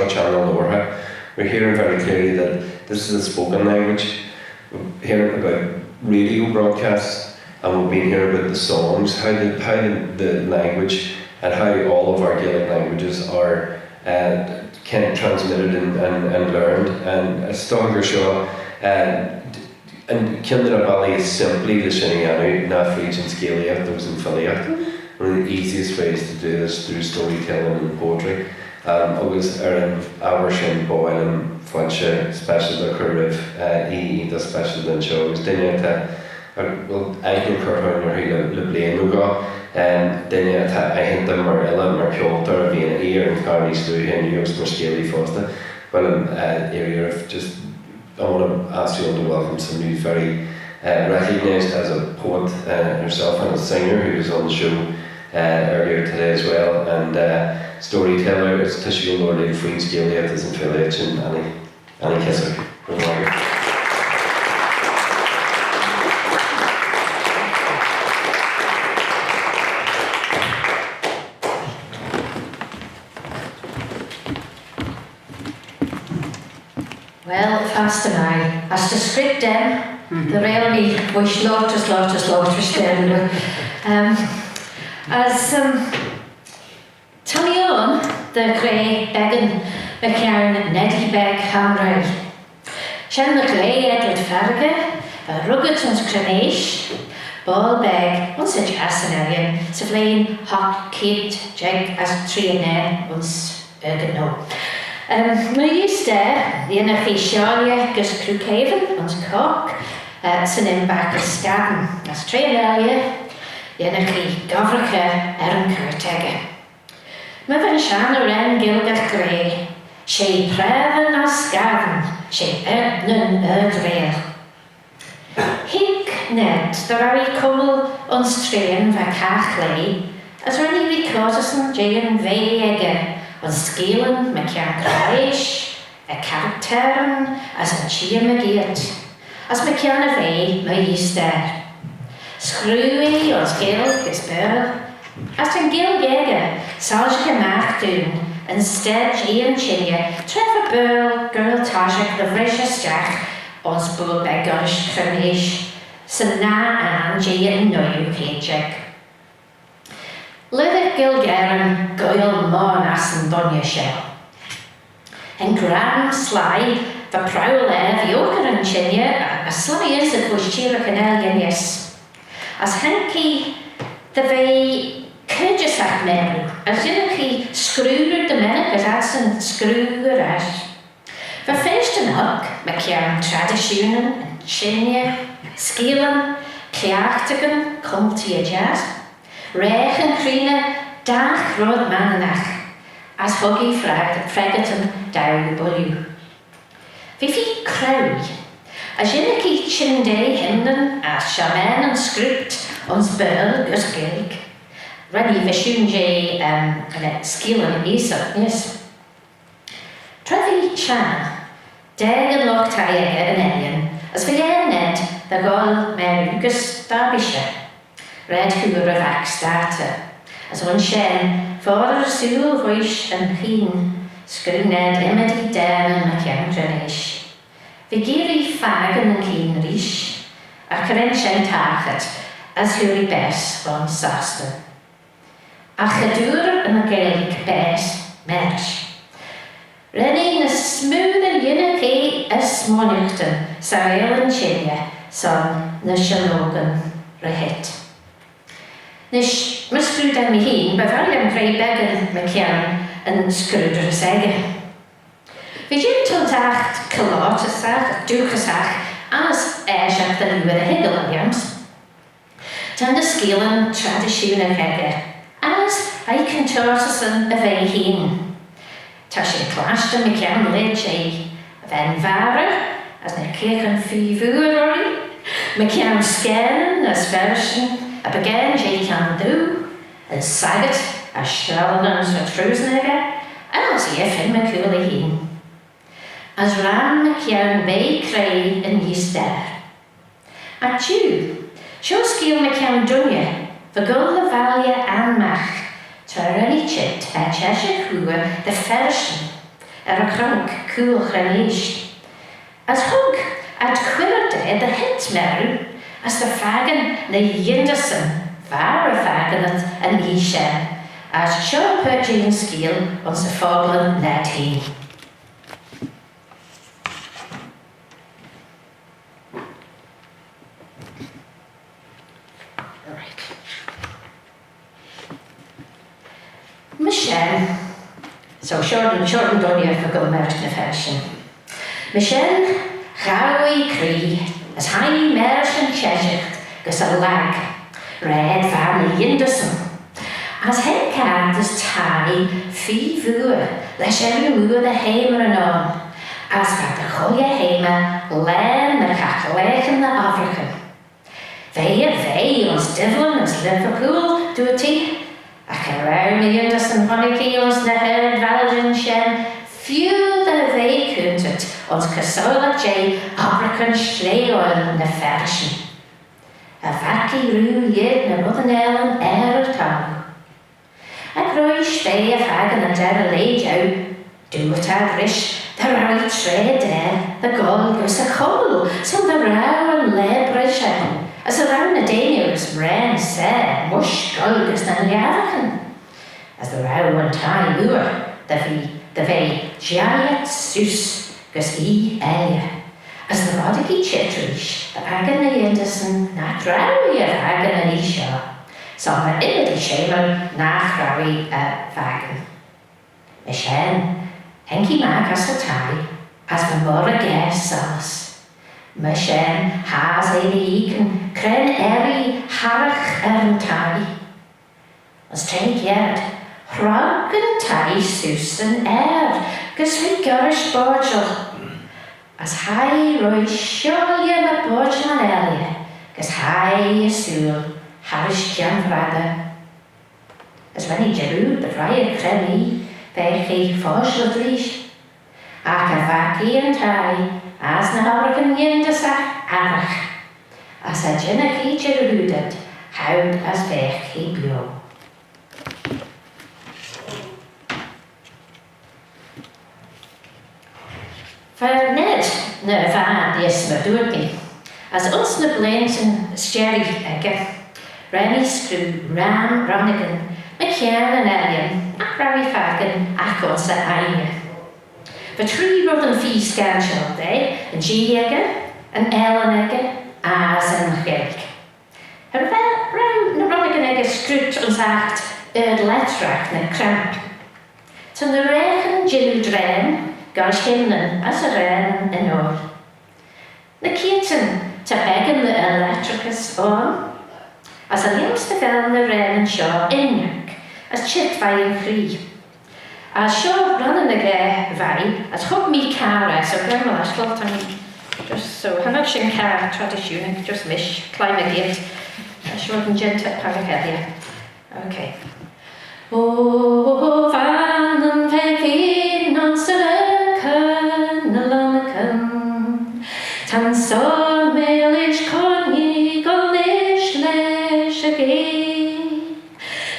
shoh çhennal loayrtagh. We're hearing very clearly that this is a spoken language. We're hearing about radio broadcasts, and we've been hearing about the songs, how the, how the, the language and how all of our Gaelic languages are, uh, kind of transmitted and, and, and learned. And it's dòigheil gur seo, uh, an ceann de na bealaí as simplí leis sin a dhéanamh ná fríd an scéalaíocht agus an filíocht. One of the easiest ways to do this through storytelling and poetry. Um, agus ar an ábhar sin, ba mhaith liom foighse speisialta a chur roimh, uh, aoi iontach speisialta anseo, agus duine atá, uh, well, aithne curtha orm uirthi le, le bliain nó dhó, um, duine atá aitheanta mar fhile, mar cheoltóir, a bhíonn aoi ar an chlár níos luaithe inniu agus mar scéalaí fosta. Ba mhaith liom, uh, iarraidh oraibh just I want to ask you all to welcome somebody who's very, uh, recognised as a poet, uh, herself and a singer who was on the show, uh, earlier today as well, and, uh, storyteller. It's, tá sí ag iarraidh faoin scéalaíocht agus an fhilíocht sin, Annie, Annie Kissack. Good morning. Well, foast mie, as ta script aym, dy reill mee voish loayrt as loayrt as loayrt veih Sterling. Um, as, um, ta mee ayn dy ghra beggan mychione Neddie Beg Hamraie. Shen dy ghlean Edward Farragut, va ruggit ayns Creneash, boayl beg ayns y Jiass yn Ellan, 'sy vlein hoght keead jeig as tree unnane ayns Ergin Noa. Um, mygeayrt da, yinnagh ee shiaulley gys Crookhaven ayns Cork, uh, 'syn imbagh Scavan, as tra yn elley, yinnagh ee gobbraghey er yn cur t'echey. My va'n shenn arrane Gaelgagh gra, she praaveyn as scavan, she ard-, nyn ard-reayll. Hig Ned dy row ee cummal ayns trean va caghlaa, as ren ee recortyssyn jeh'n vea echey ayns skeealyn mychione Creneash, y characteyryn as yn çheer mygeayrt, as mychione y vea mygeayrt da. Screeu ee ayns Gaelg as Baarle, as ta'n Ghaelg echey soilshaghey magh dooin yn stayd Ian Çhyney tra va Baarle goaill toshiaght dy vrish stiagh ayns buill beg gollrish Creneash 'syn nah ayrn jeh yn nuyoo cheead jeig. Lhisagh Gaelgeyryn goaill moyrn ass yn dooinney shoh. Yn gram sleih va prowal er v'eh okkyryn çhengey as sleih ass y chooish çheeragh yn Ellan neesht. As haink ee dy ve caarjysagh merriu, as yinnagh ee screeu rooid dy mennick as adsyn screeu er ash. Va feyshtyn oc mychione tradishoonyn yn çhengey, skeealyn, cliaghtaghyn, cummaltee y jiass, raaghyn creeney dagh red Manninagh, as hug ee frag-, freggyrt daue builliu. V'ee feer crauee, as yinnagh ee çhyndaa hynryn as sharmaneyn script ayns Baarle as Gaelg. Ren ee vershoon jeh, um, skeealyn Aesop neesht. Tra v'ee shenn, daag yn lught-thie echey yn Ellan, as v'eh laa Ned dy ghoaill merriu gys Derbyshire. Red hooar y vac startey, as ayns shen foddey ersooyl voish yn cheayn, screeu Ned ymmodee daanyn mychione grenaish. V'eh geearree fakin yn cheayn reesht, agh cha ren shen taghtyrt, as hooar eh baase ayns Sostyn. Agh cha dooar yn Ghaelg baase marish. Ren eh ny smoo dy yinnagh eh as smooinaghtyn saualtyn çhengey son ny shenn oanluckyn ry heet. Nish, myr screeu da mee hene, by vie lhiam gra beggan mychione yn scrudyrys echey. V'eh jeant ayns aght coloayrtyssagh, dooghyssagh, as aashagh dy liooar dy hoiggal, er lhiam's. Ta ny skeealyn tradishoonagh echey, as veih coontoyrsyn y vea hene. Ta shin clashtyn mychione lheid jeh y ven-varrey, as ny keayrtyn feer vooar urree, mychione scaanyn as ferrishyn y bogane jeh kione doo, yn saggyrt as shiaullyn ayns y troosyn echey, as ee er fin my chooilley hene. As ram mychione bea creoi yn eeastagh. Agh jiu, shoh skeeal mychione dooinney va goll dy valley anmagh, tra ren ee çheet er çheshagh hooar dy ferrishyn er y chronk cooyl Ghrianise. As hug ad cuirrey da dy heet maroo, as dy fakin ny yindyssyn va ry faggynnit yn oie shen, as shoh paart jeh'n skeeal ayns y focklyn Ned hene. Right. Myr shen, so shegin, shegin dooinney va goll marish ny ferrishyn. Myr shen, ghow ee cree, as hie ee marish yn çheshaght gys y lag, raad va ny yindyssyn. As haink ad as thie feer vooar lesh erriu mooar dy heamyryn ayn, as va dy chooilley heamey laghyn ny caghlaaghyn ny obbraghyn. V'eh er ve ayns Divlyn as Liverpool, dooyrt ee, agh cha row ny yindyssyn honnick ee ayns ny ard-valleyyn shen feeu dy ve coontit ayns cosoylagh jeh obbraghyn sleaioil ny ferrishyn. Cha vaik ee rieau lheid ny reddyn elley er y thalloo. Agh roish v'eh er fakin yn derrey laa jeu, dooyrt ad rish dy row ee traa da dy gholl gys y chummal son dy row yn laa brishey, as dy row ny deiney ayns raad seyr mysh goll gys nyn lhiarvaghyn, as dy row yn thie mooar dy ve, dy ve jeihit seose gys oie elley. As dy voddagh ee çheet reesht dy akin ny yindyssyn nagh row ee er fakin yn oie shoh, son va ymmodee sheemal nagh row ee er fakin. Myr shen, haink ee magh ass y thie, as va moghrey gaase sollys. Myr shen, haase eh dy eeaghyn cre'n earree harragh er yn thie. As t'eh kiart, hrog yn thie seose yn ayr, gys v'eh gollrish boiral. As hie roish shiaulley ny boidlyn elley, gys hie ersooyl harrish Kianfradda. As ren ee jarrood dy vrie eh cre'n oie veagh eh foshlit reesht. Agh cha vaik ee yn thie as ny obbraghyn yindyssagh arragh, as cha jinnagh ee jarrood ad choud as veagh eh bio. Va Ned ny vane neesht, myr dooyrt mee, as ayns ny bleeantyn s'jerree echey, ren ee screeu ram ronnagyn mychione yn ellan agh row ee fakin agh ayns e aigney. Va tree reddyn feer scanshoil da, yn jee echey, yn ellan echey, as yn Ghaelg. Cha row ny ronnagyn echey scruit ayns aght ard-lettragh ny cramp. Ta ny raaghyn jannoo drane, goaill hymnyn as arraneyn yn oyr. Ny keayrtyn, ta beggan dy ard-lettraghys ayn, as er lhiam's dy vel ny raaghyn shoh uinnag, as çheet veih yn chree. As shoh ronnanagh er veih, as hug mee car er, so ghow my laccal, ta mee just, so cha nod shin car tradishoonagh, just mish, climb my geayrtys, as shoh yn jeant pankey elley. Okay. O, Vannin va geearree ayns y raad ny lonnagyn, ta'n son maglish cornee goll nish lesh y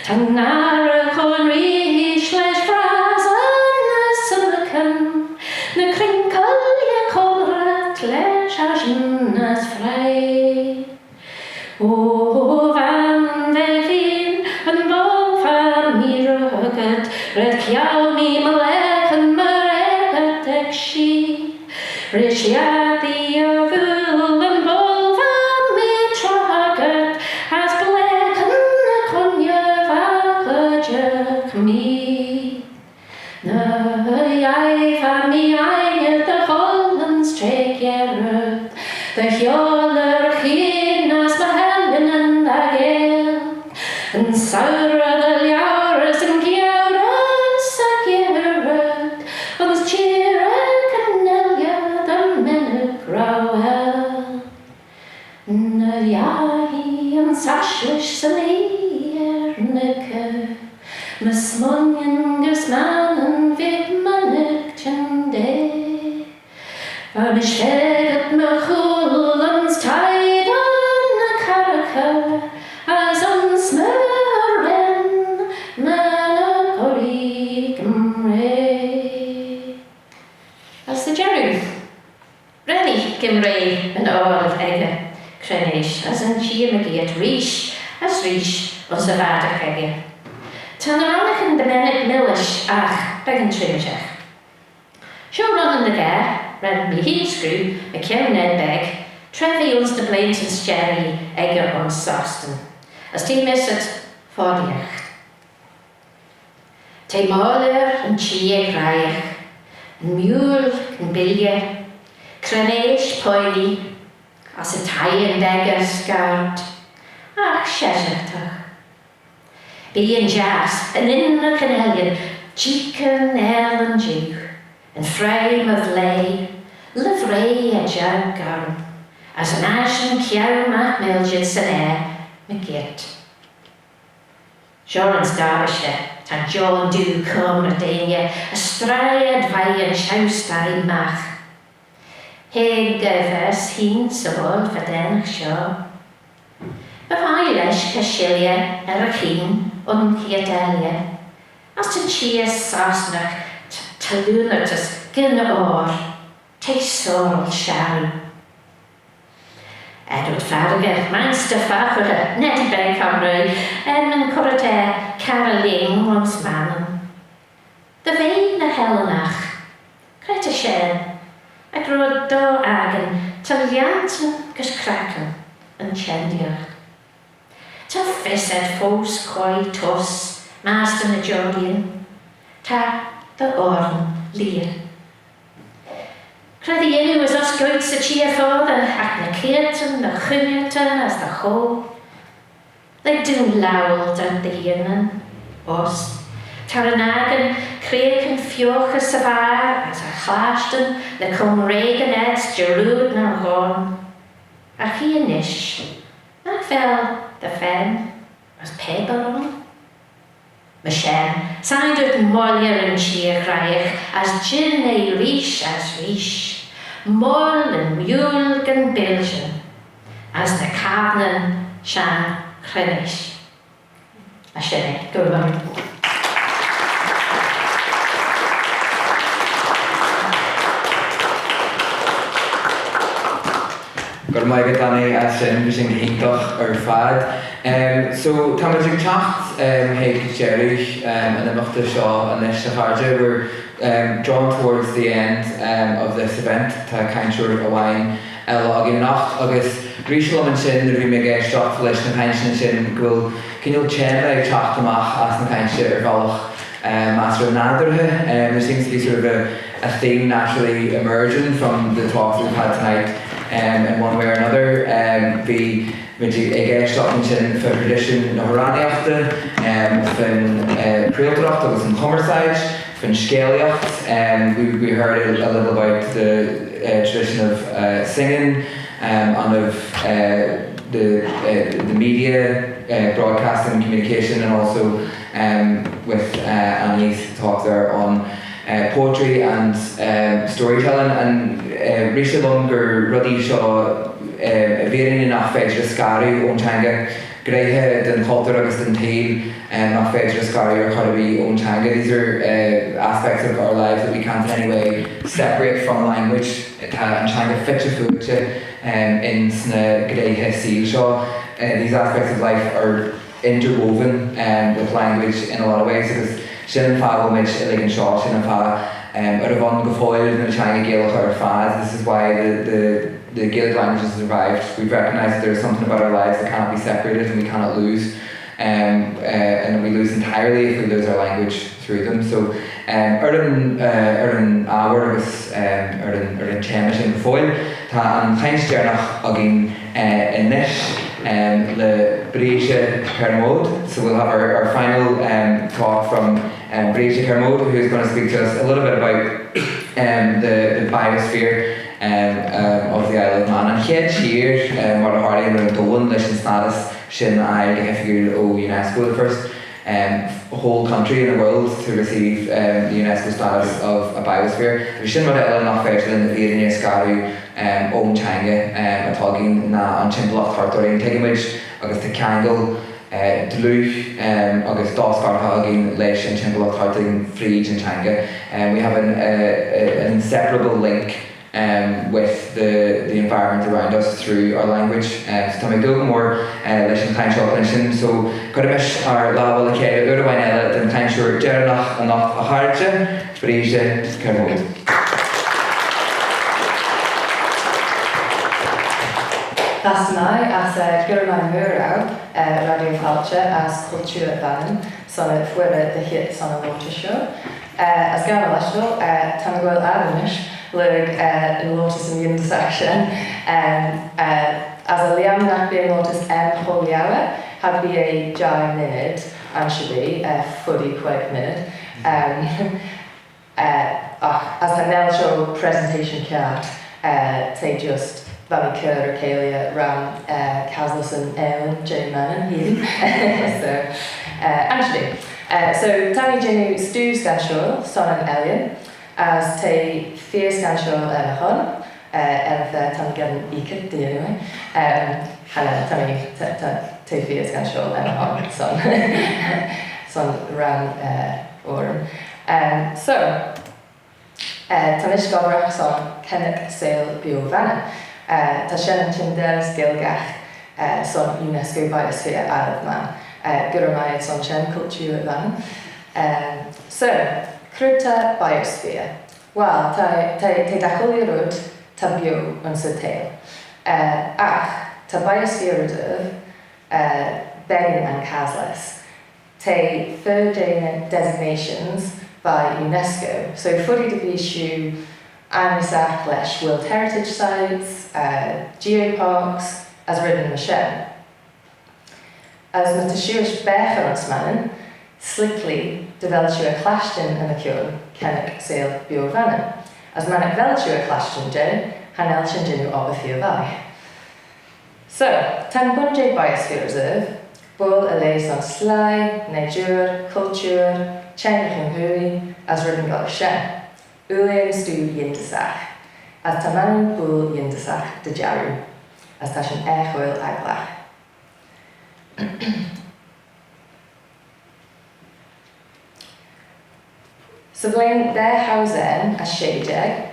Ta'n arragh ayn reesht lesh frassyn as syrmaghyn, ny cruinn-cooilley coayrt lesh ashoon as freoagh. O Vannin veg veen, yn boayl va mee ruggit, red cheau mee my laghyn myr eaghit ec shee. Rish yiarree y ghuail yn boayl va mee truggit, as blaaghyn y chooiney va cooidjagh mee. Ny yeih va mee aigney dy gholl ayns çheet-gerrey, dy hiaulley cheayn as my ellanyn dy gheayl. Yn sourey dy liauyr as yn giauyr as y giauyr, ayns çheer ec yn ellan dy mennick row elley. Ny yeih yn sashlish 'syn oor ny cur, my smooinaghtyn gys Mannin v'eh mennick çhyndaa. Va mish faagit my chooyl ayns thie dooin y charrey, as ayns my ren, my ny gholl ee gimraa. As dy jarroo. Ren ee gimraa yn oayl echey, Creneash, as yn çheer mygeayrt reesht as reesht ayns y valley echey. Ta ny ronnaghyn dy mennick millish agh beggan trimshagh. Shoh Ronnyn ny Ghaa, ren mee hene screeu mychione Ned beg, tra v'ee ayns ny bleeantyn s'jerree echey ayns Sostyn, as t'eh myr çheet foddey. T'eh moylley yn çheer ghraihagh, yn miaull gyn billey, Creneash poillee, as y thieyn deggyr scaard, agh sheshaght. Bee yn jiass, yn ynrican ellan, jeeaghyn aalin jiu, yn freim y vleih, livrey er jeu gorrym, as yn ashen ceau magh miljid 'syn aer mygeayrt. Shoh ayns Derbyshire, ta John Dew Cumra deiney, as straid ad veih yn çheu-sthie magh. Haig eh vees hene 'sy voayl fadane shoh. By vie lesh car shilley er y cheayn un cheayrt elley, as ta'n çheer Sostnagh t-, talloonaght as gyn oyr, t'eh soaral sharroo. Edward Faragher, Mainshtyr Farquhar, Nettie Beckham Ray, Edmund Curritair, Carol Ling ayns Mannin. Dy ve ny h-ellanagh, cre ta shen, ec row ad dy akin ta lhiantyn gys crakin yn çhendeeaght. Ta fys ayd foast quoi t'uss, mastey ny joarreeyn, ta dty oarn lheeah. Cre dy yannoo as uss goit 'sy çheer foddey agh ny keayrtyn, ny chooinaghtyn as ny choeau? Lhig dooin lowal dhyt dy heeynyn, uss, ta yn akin creeaghyn feoghys 'sy valley as y chlashtyn ny cumraagyn ayd's jarrood nyn ghoan. Agh hie nish, nagh vel dty phen as pabyr ayn? Myr shen, shegin dooyrt moylley yn çheer ghraihagh as jean eh reesht as reesht, moyll yn miaull gyn biljyn, as ny cayrnyn shenn Creneash. As shen eh, gura mie. Gura mie ayd, Danny, as shen, bee shin ghooinaghtyn er fad. Em, so, ta mayd ec teaghtaghey, em, ec jerree, em, yn immagh shoh, yn ish, a chairde, we're, em, drawn towards the end, em, of this event, ta cainteoir uain elley againn anocht, agus reesht lhiam ayns shen, nuy bee mee ec geaishtagh lesh ny caintean ayns shen, gu bheil cinnal teamey ec teaghtaghey magh ass ny caintean er vailley, em, as ren nadair, em, there seems to be sort of a, a theme naturally emerging from the talks we've had tonight, em, in one way or another. Em, bee mee ec geaishtagh ayns shen fa thradishan ny h-Urraniaghtyn, em, fa'n, eh, crailteraght agus yn chummarsaghey, fa'n skeealaght. Em, we, we heard a, a little about the, eh, tradition of, eh, singing, em, and of, eh, the, eh, the media, eh, broadcasting, communication, and also, em, with, eh, Annie's talk there on, eh, poetry and, em, storytelling. And, eh, reesht lhiam gu ruddee shoh, eh, a bheil ennagh feysht dy scarroo ayn teanga, gnothghey da'n chultúr agus da'n tsaoil, um, nach féidir a scaradh ar chor ar bith ón teanga. These are uh, aspects of our lives that we can't in any way separate from language. Tá an teanga fite fuaite um, ins na gnothghey saoil seo. Uh, these aspects of life are interwoven um, with language in a lot of ways, agus sin an fáth a bhfuil muid uilig anseo, sin an fáth um, ar a bhun go fóill na teanga Gaelacha ar fad. This is why the, the, the Gaelic language has survived. We've recognised that there is something about our lives that cannot be separated and we cannot lose. Um, uh, and we lose entirely if we lose our language through them. So, um, ar an, uh, ar an ábhar agus um, ar an, ar an téama sin go fóill, tá an chaint deireanach againn uh, anois um, le Breeze Kermode. So we'll have our, our final um, talk from um, Breeze Kermode, who is going to speak to us a little bit about um, the, the biosphere um, um, of the Isle of Man. An chéad tír, um, mar a tharlaíonn an domhan leis an stádas sin a fháil go hoifigiúil ó UNESCO, the first um, whole country in the world to receive um, the UNESCO status of a biosphere. Agus sin rud eile nach féidir linn a bhith a scaradh um, ón teanga um, atá againn ná an timpeallacht thart orainn. Tuigimid agus tá ceangal uh, dlúth um, agus do-scartha againn leis an timpeallacht thart orainn fríd an teanga. Um, we have an, uh, uh, an inseparable link um, with the, the environment around us through our language. Um, so tá mé ag dúil go mór uh, leis an chaint seo a chluinstin. So cuirimis ár lámha le chéile uair amháin eile don chainteoir deireanach anocht a chairde, Breeze Kermode. Fásta mé as uh, gura mé mór uh, Radio Fáilte as Cultúr Mhanann son a' fuireach a thit son an lóta seo. Uh, as gabh mo leisgeul, uh, tá mé ag goil air anois le uh, an lóta san ionnsachadh sin. Um, uh, as a leum nach bhí an lóta aim chomh leamha, cha bhí é deich mionad an seo bhí, uh, forty-five minute. Um, uh, ach as an eil seo presentation ceart, uh, tá just bhí mé cur ar chéile ram uh, Caslys an Eilean Dé Manann hí. So, uh, Anthony. Uh, so, tá mé ag déanamh stuth scanseil son an eilean, as tá fíor-scanseil ar mo shon, uh, ar feadh tá mé ag iarraidh a dhèanamh. Um, hannah, tá mé, tá, tá, tá fíor-scanseil ar mo shon son, son ran uh, orm. Um, so, uh, tá mé gobaireachd son Ceannaig Saoil Bheò Mhanann. Uh, tá sin an t-ionad Ghaeilgeach uh, son UNESCO Biosphere Isle of Man. Uh, gura mé airson sin, Cultúr Mhanann. Um, so, cruth biosphere. Well, tá, tá, tá dá chuile rud, tá beo anns an t-saol. Uh, ach tá Biosphere Reserve, uh, beagan an cás leis. Tá fir de na designations by UNESCO, so fuirich do bhí siú ainmneach leis World Heritage Sites, uh, Geoparks, as rudan mar sin. As má tá sibh beagan anns Manann, 's likely gu bheil sibh a' cleachdadh an ceann Ceannaig Saoil Bheò Mhanann. As mura bheil sibh a' cleachdadh e, chan eil sin dèanamh obair fíor mhaith. So, tá an bun de Biosphere Reserve, buill a leigheas an slàigh, nádúr, cultúr, teangachain dhúinn, as rudan mar sin. Uill, is dòcha ionnsachadh. As tá Manann buill ionnsachadh gu dearbh. As tá sin air a chur eaglach. Sa bhliain dà thús a sé déag,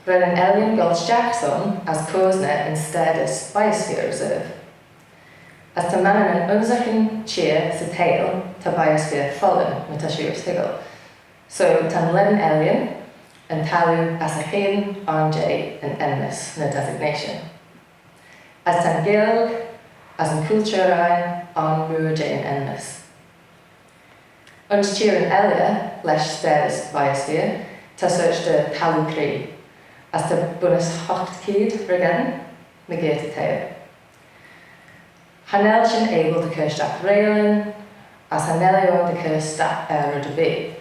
rinne an Eilean goll isteach son as cosnadh an status Biosphere Reserve. As tá Manann an ionnsachain tíre sa t-saoil, tá biosphere follain, mar tá sibh ag ràdh. So, tá an linn-eilean, an talamh as a tha an dé an ainmeas, na designation. As tá an Ghaeilge as an cultúr ann, an mhòr-chuid an ainmeas. An tír eile leis status biosphere, tá suas de talamh croí, as tá bunus hocht ceud ri gceann na gcéadta taobh. Chan eil sin able do chur isteach rèilinn, as chan eil e able do chur isteach ar rud ar bith.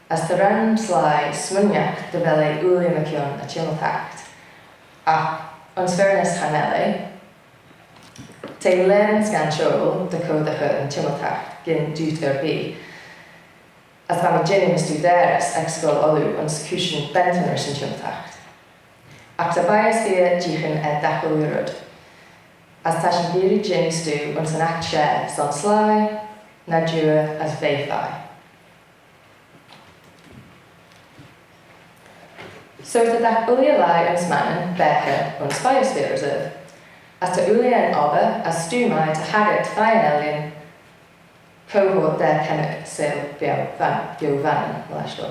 As tá ran slàigh smaoineachadh gu bheil e uile mar ceann a timpealltacht. Ach, in fairness chan eil e, tá linn scanseil de chur do chur an timpealltacht gin dút ar bith. As bha mé dèanamh mo stùidearachd aig Sgoil Uladh, an scoil sin b'in an timpealltacht. Ach tá biosphere dìreach air dà chuile rud. As ta shin geearree jannoo stoo ayns yn aght share son sleih, naaduir as ve feie. So ta dagh ooilley lhie ayns Mannin beaghey ayns Biosphere Reserve, as ta ooilley yn obbyr as stoo mie ta haggit veih'n ellan, cohort da Kemmyrkey Seihll Beo Vannin, Beo Vannin, myr lhisht.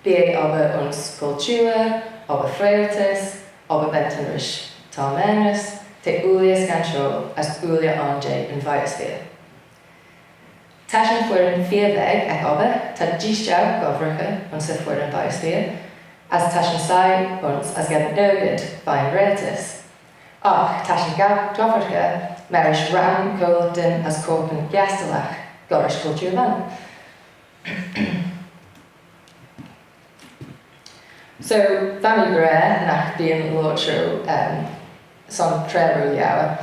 Bee eh obbyr ayns cultoor, obbyr freayltys, obbyr bentyn rish taarmaneese, ta ooilley scanshoil as ooilley ayrn jeh yn biosphere. Ta shin foireann feer veg ec obbyr, ta jees-jeih gobbraghey ayns y foireann biosphere, as ta shin soie ayns as geddyn argid veih'n reiltys. Agh ta shin ga-, gobbraghey marish ram cooilaghtyn as corpyn giastylagh gollrish cultoor Vannin. So, va mee gra nagh bee yn loayrt shoh, um, son traa roue liauyr,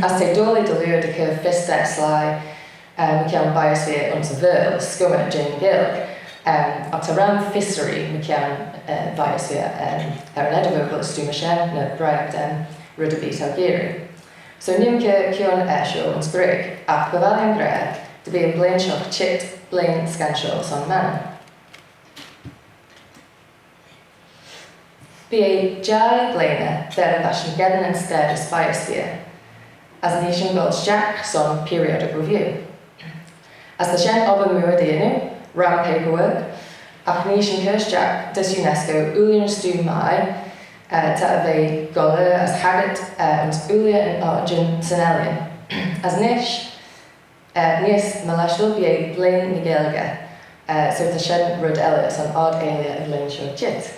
as t'eh doillee dy liooar dy chur fys da sleih, um, mychione biosphere ayns y Vaarle, s'cummey jeh'n Ghaelg. Um, agh ta ram fys urree mychione, uh, biosphere, um, er yn eddyr vocal as stoo myr shen, ny briaght, um, red erbee t'ou geearree. So neeym kione er shoh ayns Groeg, agh by vie lhiam gra dy bee yn blein shoh çheet blein scanshoil son Mannin. Bee eh jeih bleeaney er va shin geddyn yn stayd as biosphere, as nee shin goll stiagh son periodic review. As ta shen obbyr mooar dy yannoo, ram paperwork, agh nee shin cur stiagh dys UNESCO ooilley yn stoo mie, eh, ta er ve goll as haggit, eh, ayns ooilley yn ardjyn 'syn ellan. As nish, eh, neese myr lhisht bee eh blein ny Gaelgey, eh, so ta shen red elley son ard-eailley y vlein shoh çheet.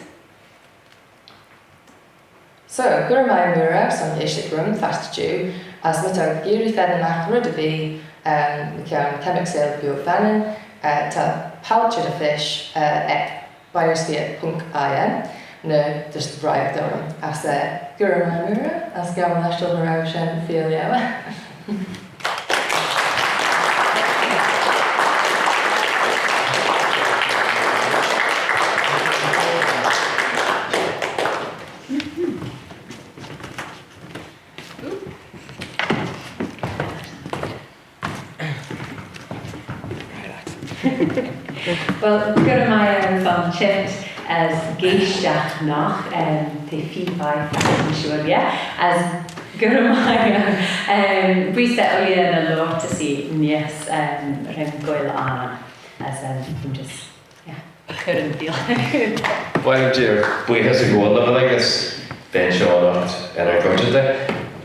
So, gura mie mooarey son geaishtagh rhym fastyr, as my t'ou geearree feddyn magh red erbee, um, mychione Kemmyrkey Seihll Beo Vannin, eh, ta palçhey dy fys, eh, ec biosphere punk I N, ny just briaght orrym. As, eh, gura mie mooarey, as gow lhiam dy row shen feer liauyr. Well, gura mie aym son çheet as geaishtagh noght, um, t'eh feer vie fastyr, as gura mie aym, um, booise ooilley ny loayrtyssee neesht, um, ren goaill anney, as, um, I'm just Yeah. Couldn't feel it. Well, dear, booise as goaill, like, it's been shown up in our budget there.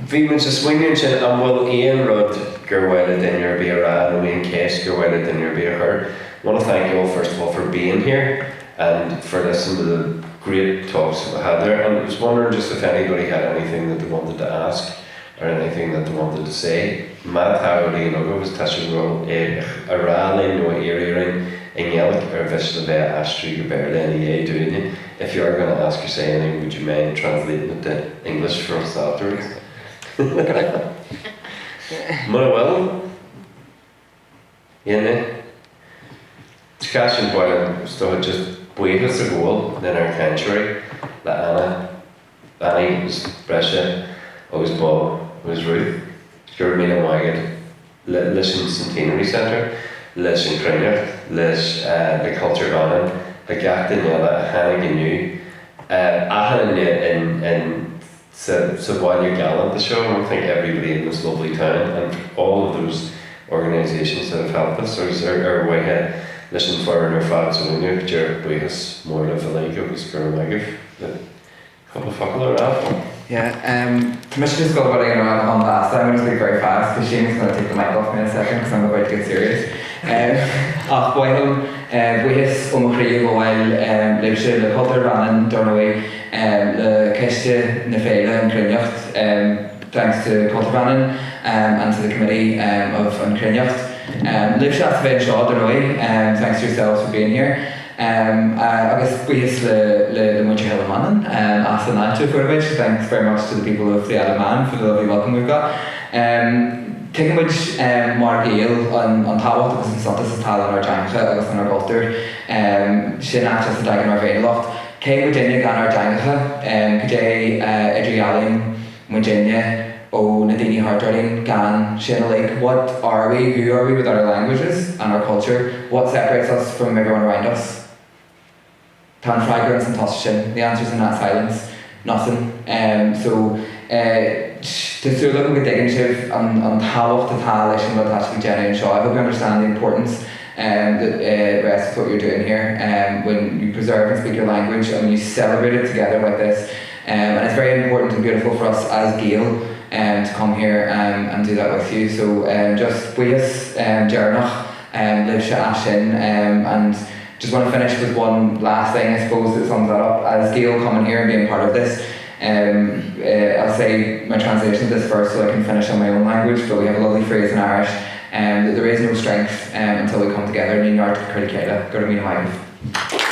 Bhí muid ag smaoineamh ansin, an bhfuil aon rud gur mhaith le duine ar bith a rá, nó aon cheist gur mhaith le duine ar bith a chur? I want to thank you all, first of all, for being here and for listening to the great talks that we had there. And I was wondering just if anybody had anything that they wanted to ask or anything that they wanted to say. Má tá rud éigin agaibh is tá sibh ag rá, eh, a rá linn nó a iarraidh orainn i nGaeilge ar mhisneachd a bheith aistriú go Béarla ina dhiaidh dúinne. If you are gonna ask or say anything, would you mind translating it to English for us afterwards? Mura bhfuil, Dhéanfaidh. Chaith sinn bualadh, is dócha, just buíochas a ghabháil lenár gcainteoirí, le Anna, Annie agus Brescia agus Bob agus Ruth. Go raibh míle maith agat le-, leis an Centenary Centre, leis an Chruinneacht, leis, eh, le Cultúr Mhanann, le gach duine eile a tháinig inniu, eh, achan duine in, in sa, sa bhaile galánta seo, I think everybody in this lovely town and all of those organisations that have helped us, agus ar, ar mhaithe leis an fhoireann ar fad sa ghrunnach, díreach buíochas mór le Bholaidh agus go raibh maith agaibh. Cúpla focal a rá? Yeah, um, tá mise just ag dul a bheith ag rá an bás, I'm going to speak very fast because Shane is going to take the mic off me in a second because I'm about to get serious. Um, ach, buíochas, uh, buíochas ó mo chroí go bhfuil, um, libhse le Cultúr Mhanann, dar ndóigh, um, le Coiste na Féile, an Cruinneacht, um, thanks to Cultúr Mhanann, um, and to the committee, um, of an Cruinneacht. Um, libhse as a bheith anseo, dar ndóigh, um, thanks to yourselves for being here. Um, uh, agus buíochas le, le, le muintir Isle of Manann, um, as an áit a fuair muid. Thanks very much to the people of the Isle of Man for the lovely welcome we've got. Um, tuigim muid, um, mar Ghaeil an, an tábhacht agus an suntas atá lenár dteangacha agus lenár gcultúr. Um, sin áit as a dtagann ár bhféiniúlacht. Cé muidinne gan ár dteangacha, um, cad é, uh, idirdhealú muidinne oh, na daoine thart orainn gan sin uilig. What are we? Who are we without our languages and our culture? What separates us from everyone around us? Tá an freagra ins an tost sin. The answer is in that silence. Nothing. Um, so, uh, tá súil agam go dtuigeann sibh an, an tábhacht atá leis an rud atá sibh ag déanamh anseo. I hope you understand the importance um, that uh, rests with what you're doing here. Um, when you preserve and speak your language and when you celebrate it together like this, um, and it's very important and beautiful for us as Gael um, to come here um, and do that with you. So um, just buíochas um, deireanach um, libhse as sin um, and just want to finish with one last thing, I suppose, that sums that up. As Gael coming here and being part of this, um, uh, I'll say my translation of this first so I can finish in my own language, but we have a lovely phrase in Irish um, that there is no strength um, until we come together. Ní neart cruidh chéile. Go raibh míle maith agaibh.